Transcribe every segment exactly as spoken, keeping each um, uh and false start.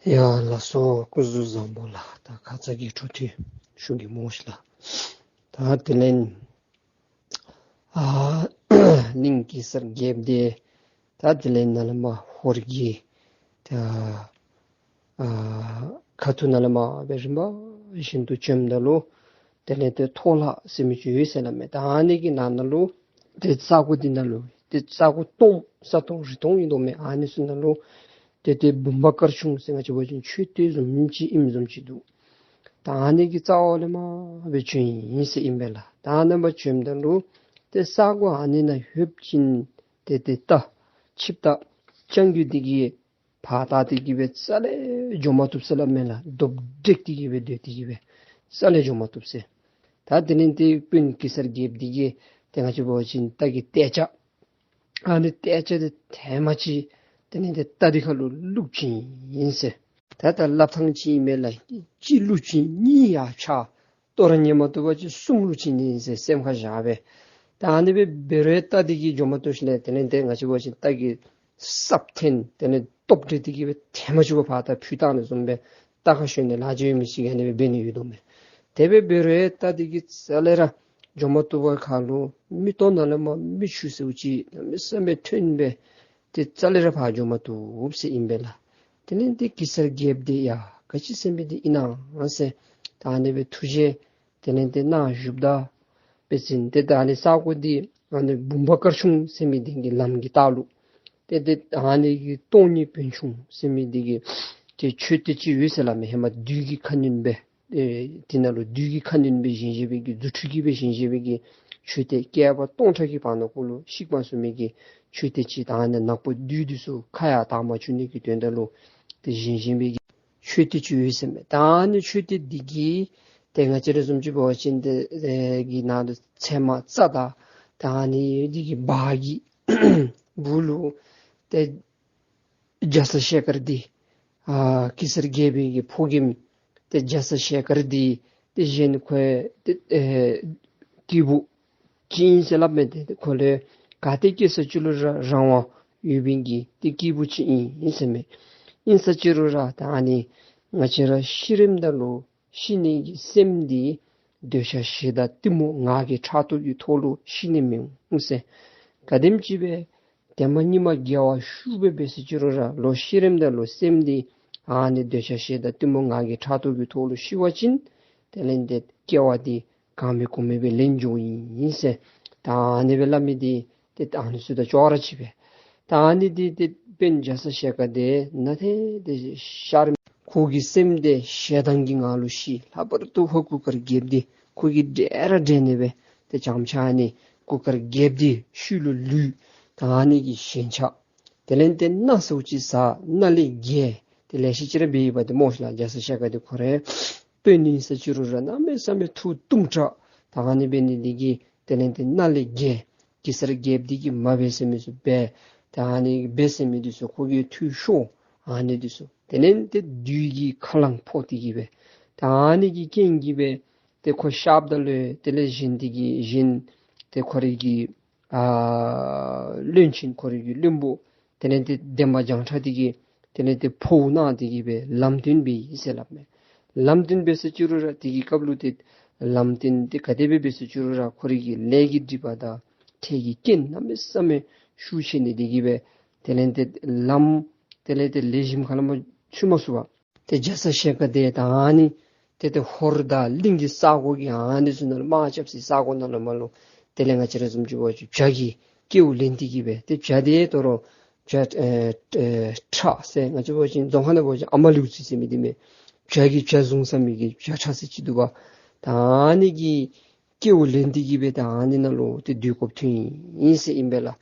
ཡ་ལགས་སོ། སྐུ་གཟུགས་བཟང་པོ་ལགས། ད་ཁ་ཙ་གི་འཕྲོ་མཐུད་ཞུ་གེ་སྨོ་ཤིག་ལགས། ད་དེ་ལས་ཨ་གླིང་གེ་སར་རྒྱལཔོ་འདི་ད་དེ་ལས་ནཱ་ལས་མར་ཧོར་གྱི་ད་ཨ་ཁ་ཐུག་ནཱ་ལས་མར་སྦེ་རིམ་པ་བཞིན་དུ་བྱོནམ་ད་ལུ་དེ་ལས་ཏེ་ཐོག་ལྷ་ཟེར་མི་ཅིག་ཡོད་ཟེར་སླབ་མས། ད་ཨ་ནི་གི་ནང་ན་ལུ་ཏེ་ས་གོ་འདི་ནང་ལུ་ཏེ་ས་གོ་སྟོང་ས་སྟོང་རི་སྟོང་ཨིན་དོ་མས། ཨ་ནི་ཚུ་ནང་ལུ་ཏེ་ཏེ་འབུམ་པ་དཀར་ཆུང་ཟེར་ང་བཅས་འབད་བ་ཅིན་མཆོད་རྟེན་བཟུམ་ཅིག་ཨིནམ་བཟུམ་ཅིག་འདུག། ད་ཨ་ནི་གི་རྩ་བ་ལས་མར་སྦེ་བྱོན་ཡི་ཟེར་ཨིན་པས་ལགས། ད་ཨ་ནཱ་མར་བྱོནམ་ད་ལུ་ཏེ་ས་གོ་ཨ་ནི་ནང་ལྷོདཔ་ཅིག་ཏེ་ཏེ་རྟ་ཆིབས་རྟ་རྐྱང་རྒོད་འདི་གིས་ཕར་བལྟ་སྟེ་གི་སྦེ་རྩ་ལས་འགྱོ་མ་བཏུབ་ཟེར་སླབ་མས་ལགས། རྡོབ་བྲེགས་ཏེ་གི་སྦེ་སྡོད་དེ་གི་སྦེ་རྩ་ལས་འགྱོ་མ་བཏུབ་ཟེར། ད་དེ་ལས་ཏེ་དཔོན་གེ་སར་རྒྱལཔོ་འདི་གིས་ཏེ་ང་བཅས་འབད་བ་ཅིན་རྟ་གི་ཏེ་ལྕག་ཨ་ནི་ཏེ་ལྕག་འདི་ཐེངས་མ་ཅིག་དེ་ལས་ཏེ་རྟ་འདི་ཁ་ལུ་བླུག་བྱིན་ཡི་ཟེར། ད་ད་སླབ་ཐངས་ཅིག་ཨིན་མས་ལགས། གཅིག་བླུག་བྱིན་གཉིས་ཡར་འཕྱར། ལྟོ་ར་ཉན་མ་བཏུབ་པ་ཅིན་གསུམ་བླུག་བྱིན་ཡི་ཟེར་སེམས་ཁར་བཞག་སྦེ། ད་ཨ་ནི་སྦེ་འབད་རུང་རྟ་འདི་གིས་འགྱོ་མ་བཏུབ་ཞིནམ་ལས་དེ་ལས་ཏེ་ང་བཅས་འབད་བ་ཅིན་རྟ་གི་སྲབ་འཐེན་དེ་ལས་རྡོབ་བྲེགས་ཏེ་གི་སྦེ་ཐེངས་མ་ཅིག་ཕར་ད་ཕུད་བཏང་ནི་བཟུམ་སྦེ་རྟ་ཁར་ཞོན་ནི་ལཱ་ཅིག་ཡོད་མི་ཅིག་ཨ་ནི་སྦེ་འབད་ནི་ཡོད་དོ་མས། དེ་སྦེ་འབད་རུང་རྟ་འདི་གིས་རྩ་ལས་ར་འགྱོ་མ་བཏུབ་པར་ཁ་ལུ་མིག་ཏོ་ནང་ལས་མར་མིག་ཆུ་ཟེརཝ་ཅིག་གནམ་མེད་ས་མེད་ཐོན་སྦེ་ཏེ་རྩ་ལས་ར་ཕར་འགྱོ་མ་བཏུབ་ཟེར་ཨིན་པས་ལགས། དེ་ལས་ཏེ་གེ་སར་རྒྱལཔོ་འདི་ཡ་ག་ཅི་ཟེར་མི་འདི་ཨིན་ན་ཟེར་ད་ཨ་ནི་སྦེ་ཐུགས་བཞེད་དེ་ལས་ཏེ་གནང་བཞུགསཔ་ད་འབད་བ་ཅིན་ཏེ་ད་ཨ་ནི་ས་གོ་འདི་ཨ་ནི་འབུམ་པ་དཀར་ཆུང་ཟེར་མི་འདི་གི་ལམ་གྱི་ལྟག་ལུ་ཏེ་ཏེ་ཨ་ནི་གི་སྟོང་ཉིད་བོན་ཆུང་ཟེར་མི་འདི་གི་ཏེ་མཆོད་རྟེན་ཅིག་ཡོད་ཟེར་སླབ་མས། ཧེ་མ་བདུད་ཀྱིས་ཁ་གནོན་སྦེ་ཨེ་དེ་ནང་ལུ་བདུད་ཀྱིས་ཁ་གནོན་སྦེ་བཞེངས་བཞེངས་པའི་གི་རྫུ་འཕྲུལ་གྱིས་སྦེ་བཞེངས་བཞེངས་པའི་གི་མཆོད་རྟེན་བསྐལ་པ་སྟོང་ཕྲག་གི་བར་ན་ཁོ་ལུ་གཤེགས་པ་བཟུམ་མའི་གི་མཆོད་རྟེན་ཅིག་ད་ཨ་ནི་ནག་པོ་བདུད་འདི་ཚུ་ཁ་ཡར་བལྟ་མ་བཅུག་ནི་གི་དོན་དག་ལུ་ཏེ་བཞེངས་བཞེངས་པའི་གི་མཆོད་རྟེན་ཅིག་ཡོད་ཟེར་མས། ད་ཨ་ནི་མཆོད་རྟེན་འདི་གི་ཏེ་ང་བཅས་ར་བཟུམ་ཅིག་འབད་བ་ཅིན་ཏེ་ཨེ་གི་ནང་དུ་ཚལ་མ་རྩྭ་དང་ད་ཨ་ནི་འདི་གི་བར་གྱི་སྦུག་ལུ་ཏེ་རྒྱ་ཚ་ཞལ་དཀར་འདི་ཨ་གེ་སར་རྒྱལ་པོའི་གི་ཕོ་རྒནམ་ཏེ་རྒྱ་ཚ་ཞལ་དཀར་འདི་ཏེ་གཞན་ཁོ་ཏེ་ཨེ་སྐྱེས་བུ་ཅིག་ཨིན་ཟེར་སླབ་མས། ཏེ་ཁོ་ལུ་ག་ཏེ་སྐྱེས་ས་ཅི་རུང་ར་རང་དབང་ཡོད་པའི་གི་ཏེ་སྐྱེས་བུ་ཅིག་ཨིན་ཟེར་མས། ཨིན་ས་ཅི་རུང་ར་ད་ཨ་ནི་ང་བཅས་ར་ཤི་རནམ་ད་ལུ་ཤི་ནི་གི་སེམས་འདི་འདོད་ཆགས་ཞེ་སྡང་གཏི་མུག་ང་རྒྱལ་ཕྲག་དོག་གི་ཐོག་ལུ་ཤི་ནི་མི་འོང་ཟེར། ག་དེམ་ཅིག་སྦེ་དེ་མ་ཉི་མ་དགེ་བ་ཤུགས་སྦེ་འབད་ས་ཅི་རུང་ར་ལོག་ཤི་རནམ་ད་ལུ་སེམས་འདི་ཨ་ནི་འདོད་ཆགས་ཞེ་སྡང་གཏི་མུག་ང་རྒྱལ་ཕྲག་དོག་གི་ཐོག་ལུ་ཤི་བ་ཅིན་དེ་ལས་ཏེ་སྐྱེ་བ་འདི་གང་མེད་གོང་མེད་སྦེ་ལེན་འགྱོཝ་ཨིན་ཟེར། ད་ཨ་ནི་སྦེ་སླབ་མི་འདི་ཏེ་ད་ཨ་ནི་ཚུ་དང་ཅོག་ར་འཐདཔ་སྦེ། ད་ཨ་ནི་འདི་ཏེ་དཔོན་རྒྱ་ཚ་ཞལ་དཀར་འདི་ནཱ་ཏེ་ཏེ་ཤར་མི་ཁོ་གི་སེམས་འདི་ཞེ་སྡང་གི་ངང་ལུ་ཤི། ལྷག་པར་དུ་ཧོར་གུར་དཀར་རྒྱལཔོ་འདི་ཁོ་གིས་བསྒྲལ་ར་བསྒྲལ་ནི་སྦེ་ཏེ་ཙམ་ཅིག་ཨ་ནི་གུར་དཀར་རྒྱལཔོ་འདི་ཤུལ་ལུ་ལུས། ད་ཨ་ནི་གི་ཞེན་ཆགས་དེ་ལས་ཏེ་མནའ་ཟེརཝ་ཅིག་ཟ། མནའ་ལས་འགལ། ཏེ་ལེ་ཤ་ཅིག་ར་འབད་ཡི་པ་ཏེ་སྨོ་ཤིག་ལགས། རྒྱ་ཚ་ཞལ་དཀར་འདི་ཁོ་ར་དཔོན་ཨིན་ས་ཅི་རུང་ར་གནམ་མེད་ས་མེད་ཐུགས་གཏུམ་དྲགས། ད་ཨ་ནི་འབད་ནི་འདི་གིས་དེ་ལས་ཏེ་མནའ་ལས་འགལ། གེ་སར་རྒྱལཔོ་འདི་གིས་མ་འབད་ཟེར་མི་ཚུ་འབད། ད་ཨ་ནི་འབད་ཟེར་མི་འདི་ཚུ་ཁོ་གིས་འཐུས་ཤོར། ཨ་ནི་འདི་ཚུ་དེ་ལས་ཏེ་བདུད་ཀྱི་ཁ་རླངས་ཕོག་སྟེ་གི་སྦེ་ད་ཨ་ནི་གི་རྐྱེན་གྱིས་སྦེ་ཏེ་ཁོ་གཤགསཔ་ད་ལུ་དེ་ལས་གཞན་འདི་གིས་གཞན་ཏེ་ཁོ་རའི་གི་ཨ་བློན་ཆེན་ཁོ་རའི་གི་བློན་པོ་དེ་ལས་ཏེ་འདན་མ་བྱང་ཁྲ་འདི་གིས་དེ་ལས་ཏེ་འཕོ་བ་གནང་སྟེ་གི་སྦེ་ལམ་སྟོན་འབད་ཡི་ཟེར་སླབ་མས། ལམ་སྟོན་འབད་ས་ཅི་རུང་ར་དེ་གི་སྐབས་ལུ་ཏེ་ལམ་སྟོན་འདི་ག་དེ་སྦེ་འབད་ས་ཅི་རུང་ར་ཁོ་རའི་གི་ལས་ཀྱི་སྒྲིབ་པ་དང་འཕྲལ་གྱི་རྐྱེན་གནམ་མེད་ས་མེད་ཤུགས་ཆེ་ནི་འདི་གིས་སྦེ་དེ་ལས་ཏེ་ལམ་དེ་ལས་ཏེ་ལེགས་ཤོམ་ཁ་ལས་མར་ཚུད་མ་ཚུགས་པར་ཏེ་རྒྱ་ཚ་ཞལ་དཀར་འདི་ད་ཨ་ནི་ཏེ་ཏེ་ཧོར་དང་གླིང་གི་ས་གོ་གི་ཨ་ནི་ཚུ་ནང་ལུ་དམག་རྐྱབ་སའི་ས་གོ་ནང་ལུ་མར་ལུ་དེ་ལས་ང་བཅས་ར་བཟུམ་ཅིག་འབད་བ་ཅིན་བྱ་གི་སྐྱེ་བོ་ལེན་ཏེ་གི་སྦེ་ཏེ་བྱ་འདི་ད་རུང་བྱ་ཨེ་ཨེ་ཁྲ་ཟེར་ང་བཅས་འབད་བ་ཅིན་རྫོང་ཁ་ནང་འབད་བ་ཅིན་ཨ་མ་ལུག་རྫི་ཟེར་མི་འདི་མས། བྱ་གི་བྱ་བཟུང་ས་མི་གི་བྱ་ཁྲ་ཟེར་ཅིག་འདུག་པ། ད་ཨ་ནི་གི་སྐྱེ་བོ་ལེན་ཏེ་གི་སྦེ་ད་ཨ་ནི་ནང་ལུ་ཏེ་སྡོད་དགོཔ་ཐོན་ཡི་ཟེར་ཨིན་པས་ལགས།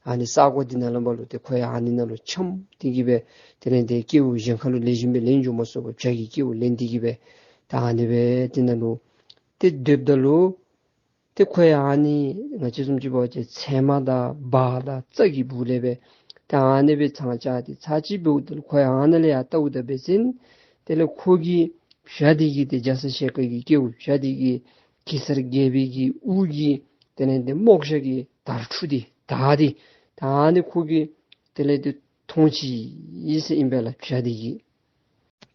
ཨ་ནི་ས་གོ་འདི་ནང་ལུ་མར་ལུ་ཏེ་ཁོ་ཡང་ཨ་ནི་ནང་ལུ་འཁྱམས་ཏེ་གི་སྦེ་དེ་ལས་ཏེ་སྐྱེ་བོ་གཞན་ཁ་ལུ་ལེགས་ཤོམ་སྦེ་ལེན་འགྱོ་མ་ཚུགས་པར་བྱ་གི་སྐྱེ་བོ་ལེན་ཏེ་གི་སྦེ་ད་ཨ་ནི་སྦེ་དེ་ནང་ལུ་ཏེ་སྡོདཔ་ད་ལུ་ཏེ་ཁོ་ཡང་ཨ་ནི་ང་བཅས་བཟུམ་ཅིག་འབད་བ་ཅིན་ཚལ་མ་དང་བ་དང་རྩྭ་གི་སྦུག་ལས་སྦེ་ད་ཨ་ནི་སྦེ་ཚང་བཅའ་སྟེ་ཚར་ཅིག་འབདཝ་ད་ལུ་ཁོ་ཡང་ཨ་ནཱ་ལས་ཡར་བལྟཝ་ད་འབད་བ་ཅིན་དེ་ལས་ཁོ་གི་བྱ་འདི་གིས་ཏེ་རྒྱ་ཚ་ཞལ་དཀར་གྱི་སྐྱེ་བོ་བྱ་འདི་གིས་གེ་སར་རྒྱལ་པོའི་གི་དབུ་གི་དེ་ལས་ཏེ་རྨོག་ཞྭ་གི་དར་ཕྲུ་འདི་དར་འདི་ད་ཨ་ནི་ཁོ་གིས་དེ་ལས་ཏེ་མཐོང་ཅི་ཡི་ཟེར་ཨིན་པས་ལགས། བྱ་འདི་གིས།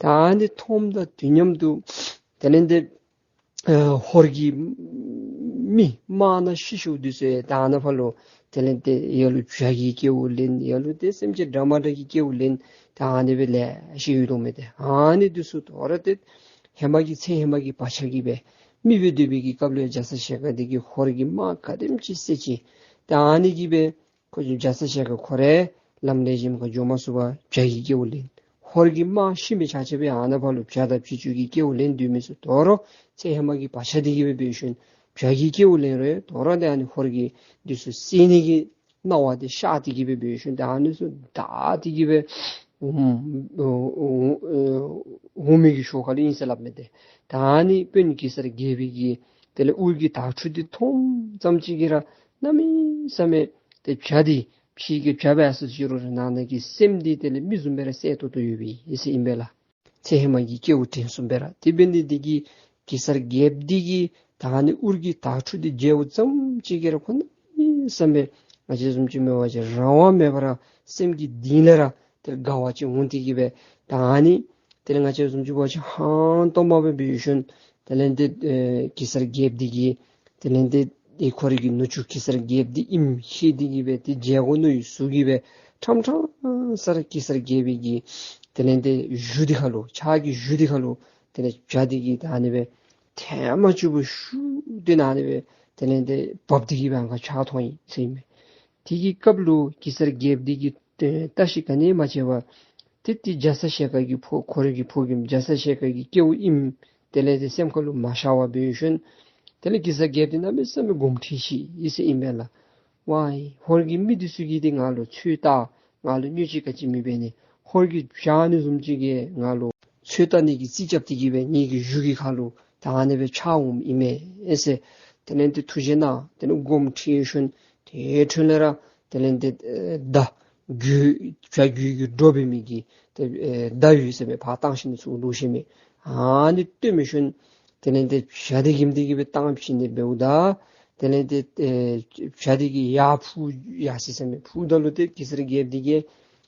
ད་ཨ་ནི་མཐོངམ་དང་དུས་མཉམ་དུ་དེ་ལས་ཏེ་ཨ་ཧོར་གྱི་མི་དམག་སྣ་ཤི་ཤོར་འདི་ཚུ་ཡང་ད་ཨ་ནཱ་ཕར་ལུ་དེ་ལས་ཏེ་ཡར་ལུ་བྱ་གི་སྐྱེ་བ་ལེན། ཡར་ལུ་ཏེ་སེམས་ཅན་འདྲ་མ་འདྲ་གི་སྐྱེ་བ་ལེན། ད་ཨ་ནི་སྦེ་ལེ་ཤ་ཡོད་དོ་མས། ཏེ་ཨ་ནི་འདི་ཚུ་དོ་རུང་ཏེ་ཧེ་མ་གི་ཚེ་ཧེ་མ་གི་བག་ཆགས་ཀྱིས་སྦེ་མི་སྦེ་སྡོད་པའི་གི་སྐབས་ལུ་རྒྱ་ཚ་ཞལ་དཀར་འདི་གིས་ཧོར་གྱི་དམག་ག་དེམ་ཅིག་བསད་ཅི། ད་ཨ་ནི་གིས་སྦེ་ཁོ་རྒྱ་ཚ་ཞལ་དཀར་ཁོ་ར་ལམ་ལེགས་ཤོམ་ཁར་འགྱོ་མ་ཚུགས་པར་བྱ་གི་སྐྱེ་བ་ལེན། ཧོར་གྱི་དམག་ཤི་མི་ཆ་ཁྱབ་སྦེ་ཨ་ནཱ་ཕར་ལུ་བྱ་དང་བྱི་ཅུང་གི་སྐྱེ་བ་ལེན་སྡོད་མི་ཚུ་དོ་རུང་ཚེ་ཧེ་མ་གི་བག་ཆགས་འདི་གིས་སྦེ་འབད་ཞིནམ་བྱ་གི་སྐྱེ་བ་ལེན་རུང་དོ་རུང་ཏེ་ཨ་ནི་ཧོར་གྱི་འདི་ཚུ་བསད་ནི་གི་སྣང་བ་འདི་ཤར་ཏེ་གིས་སྦེ་འབད་ཞིནམ་ད་ཨ་ནི་ཚུ་བདའ་སྟེ་གིས་སྦེ་འོང་འོང་འོང་འོང་མི་གི་ཤུལ་ཁ་ལུ་ཨིན་ཟེར་སླབ་མས། ཏེ་ད་ཨ་ནི་དཔོན་གེ་སར་རྒྱལ་པོ་གིས་དེ་ལས་འུར་གྱི་དྭགས་ཕྲུག་འདི་མཐོང་ཙམ་ཅིག་གིས་ར་གནམ་མེད་ས་མེད་ཏེ་བྱ་འདི་ཕྱི་གི་བྱ་སྦེ་ཨ་ཙི་ཅིག་རུང་ར་ནང་ན་གི་སེམས་འདི་དེ་ལས་མི་བཟུམ་སྦེ་ར་གསལ་ཏོག་ཏོ་ཡོད་པའི་ཨིན་ཟེར་ཨིན་པས་ལགས། ཚེ་ཧེ་མ་གི་སྐྱེ་བ་དྲན་སོང་པས་ར། དེ་འབད་ནི་འདི་གིས་གེ་སར་རྒྱལཔོ་འདི་གིས་ད་ཨ་ནི་འུར་གྱི་དྭགས་ཕྲུག་འདི་མཇལཝ་ཙམ་ཅིག་གིས་ར་ཁོ་གནམ་མེད་ས་མེད་ང་བཅས་བཟུམ་ཅིག་འབད་བ་ཅིན་རང་དབང་མེད་པར་སེམས་ཀྱི་གཏིང་ལས་ར་ཏེ་དགའ་བ་ཅིག་འོང་སྟེ་གིས་སྦེ་ད་ཨ་ནི་དེ་ལས་ང་བཅས་བཟུམ་ཅིག་འབད་བ་ཅིན་ཧང་སྟོང་པ་སྦེ་འབད་ཞིནམ་དེ་ལས་ཏེ་ཨེ་གེ་སར་རྒྱལཔོ་འདི་གིས་དེ་ལས་ཏེ་ཏེ་ཁོ་རའི་གི་ནུ་གཅུང་གེ་སར་རྒྱལཔོ་འདི་ཨིནམ་ཤེས་ཏེ་གིས་སྦེ་ཏེ་མཇལ་དགོ་མནོ་བའི་བཟོ་གིས་སྦེ་ཕྲང་ཕྲང་ས་ར་གེ་སར་རྒྱལ་པོའི་གི་དེ་ལས་ཏེ་གཞུ་འདི་ཁ་ལུ་ཕྱག་གི་གཞུ་འདི་ཁ་ལུ་དེ་ལས་བྱ་འདི་གིས་ད་ཨ་ནི་སྦེ་ཐེངས་མ་བཅུ་པོ་ཤུགས་ཏེ་ཨ་ནི་སྦེ་དེ་ལས་ཏེ་འབབ་སྟེ་གིས་སྦེ་ཨ་ཁ་ཕྱག་ཐོགས་ཡི་ཟེར་ཨིན་མས། དེ་གི་སྐབས་ལུ་གེ་སར་རྒྱལཔོ་འདི་གིས་ཏེ་བརྟག་ཞིབ་ག་ནི་ཡང་མ་བྱས་པར་ཏེ་ཏེ་རྒྱ་ཚ་ཞལ་དཀར་གྱི་ཕོ་ཁོ་རའི་གི་ཕོ་རྒནམ་རྒྱ་ཚ་ཞལ་དཀར་གྱི་སྐྱེ་བོ་ཨིནམ་དེ་ལས་ཏེ་སེམས་ཁ་ལུ་མ་ཤར་བར་འབད་ཞིནམ་དེ་ལས་གེ་སར་རྒྱལཔོ་འདི་གནམ་མེད་ས་མེད་དགོངསམ་ཁྲེལ་ཅི་ཨིན་ཟེར་ཨིན་པས་ལགས། ཝའི་ཧོར་གྱི་མི་འདི་ཚུ་གིས་ཏེ་ང་ལུ་ཚོད་ལྟ་ང་ལུ་གནོད་བྱེད་ག་ཅི་མེད་པས་ནི་ཧོར་གྱི་བྱ་ཨ་ནི་བཟུམ་ཅིག་གིས་ང་ལུ་ཚོད་ལྟ་ནི་གི་རྩིས་རྐྱབ་སྟེ་གིས་སྦེ་ངེ་གི་གཞུ་གི་ཁ་ལུ་ད་ཨ་ནི་སྦེ་ཕྱག་འོངམ་ཨིན་མས་ཨེ་ཟེར། དེ་ལས་ཏེ་ཐུགས་བཞེད་གནང་དེ་ལས་དགོངསམ་ཁྲེལ་ཞིནམ་དེ་འཕྲོ་ལས་ར་དེ་ལས་ཏེ་ཨེ་མདའ་རྒྱུད་བྱ་རྒྱུད་ཀྱི་སྒྲོ་འབད་མི་གི་ཏེ་ཨེ་མདའ་ཡོད་ཟེར་མས། ཕར་བཏང་ཞིནམ་ཚུར་འདྲོག་ཤེས་མི་ཨ་ནི་བཏོན་མི་ཞིནམ་དེ་ལས་ཏེ་བྱ་འདི་གིས་འདི་གིས་སྦེ་བཏང་ཞིནམ་འདི་འབདཝ་ད་དེ་ལས་ཏེ་ཨེ་བྱ་འདི་གིས་ཡར་འཕུར་ཡར་སོ་ཡི་ཟེར་མས། འཕུརཝ་ད་ལུ་ཏེ་གེ་སར་རྒྱལཔོ་འདི་གིས་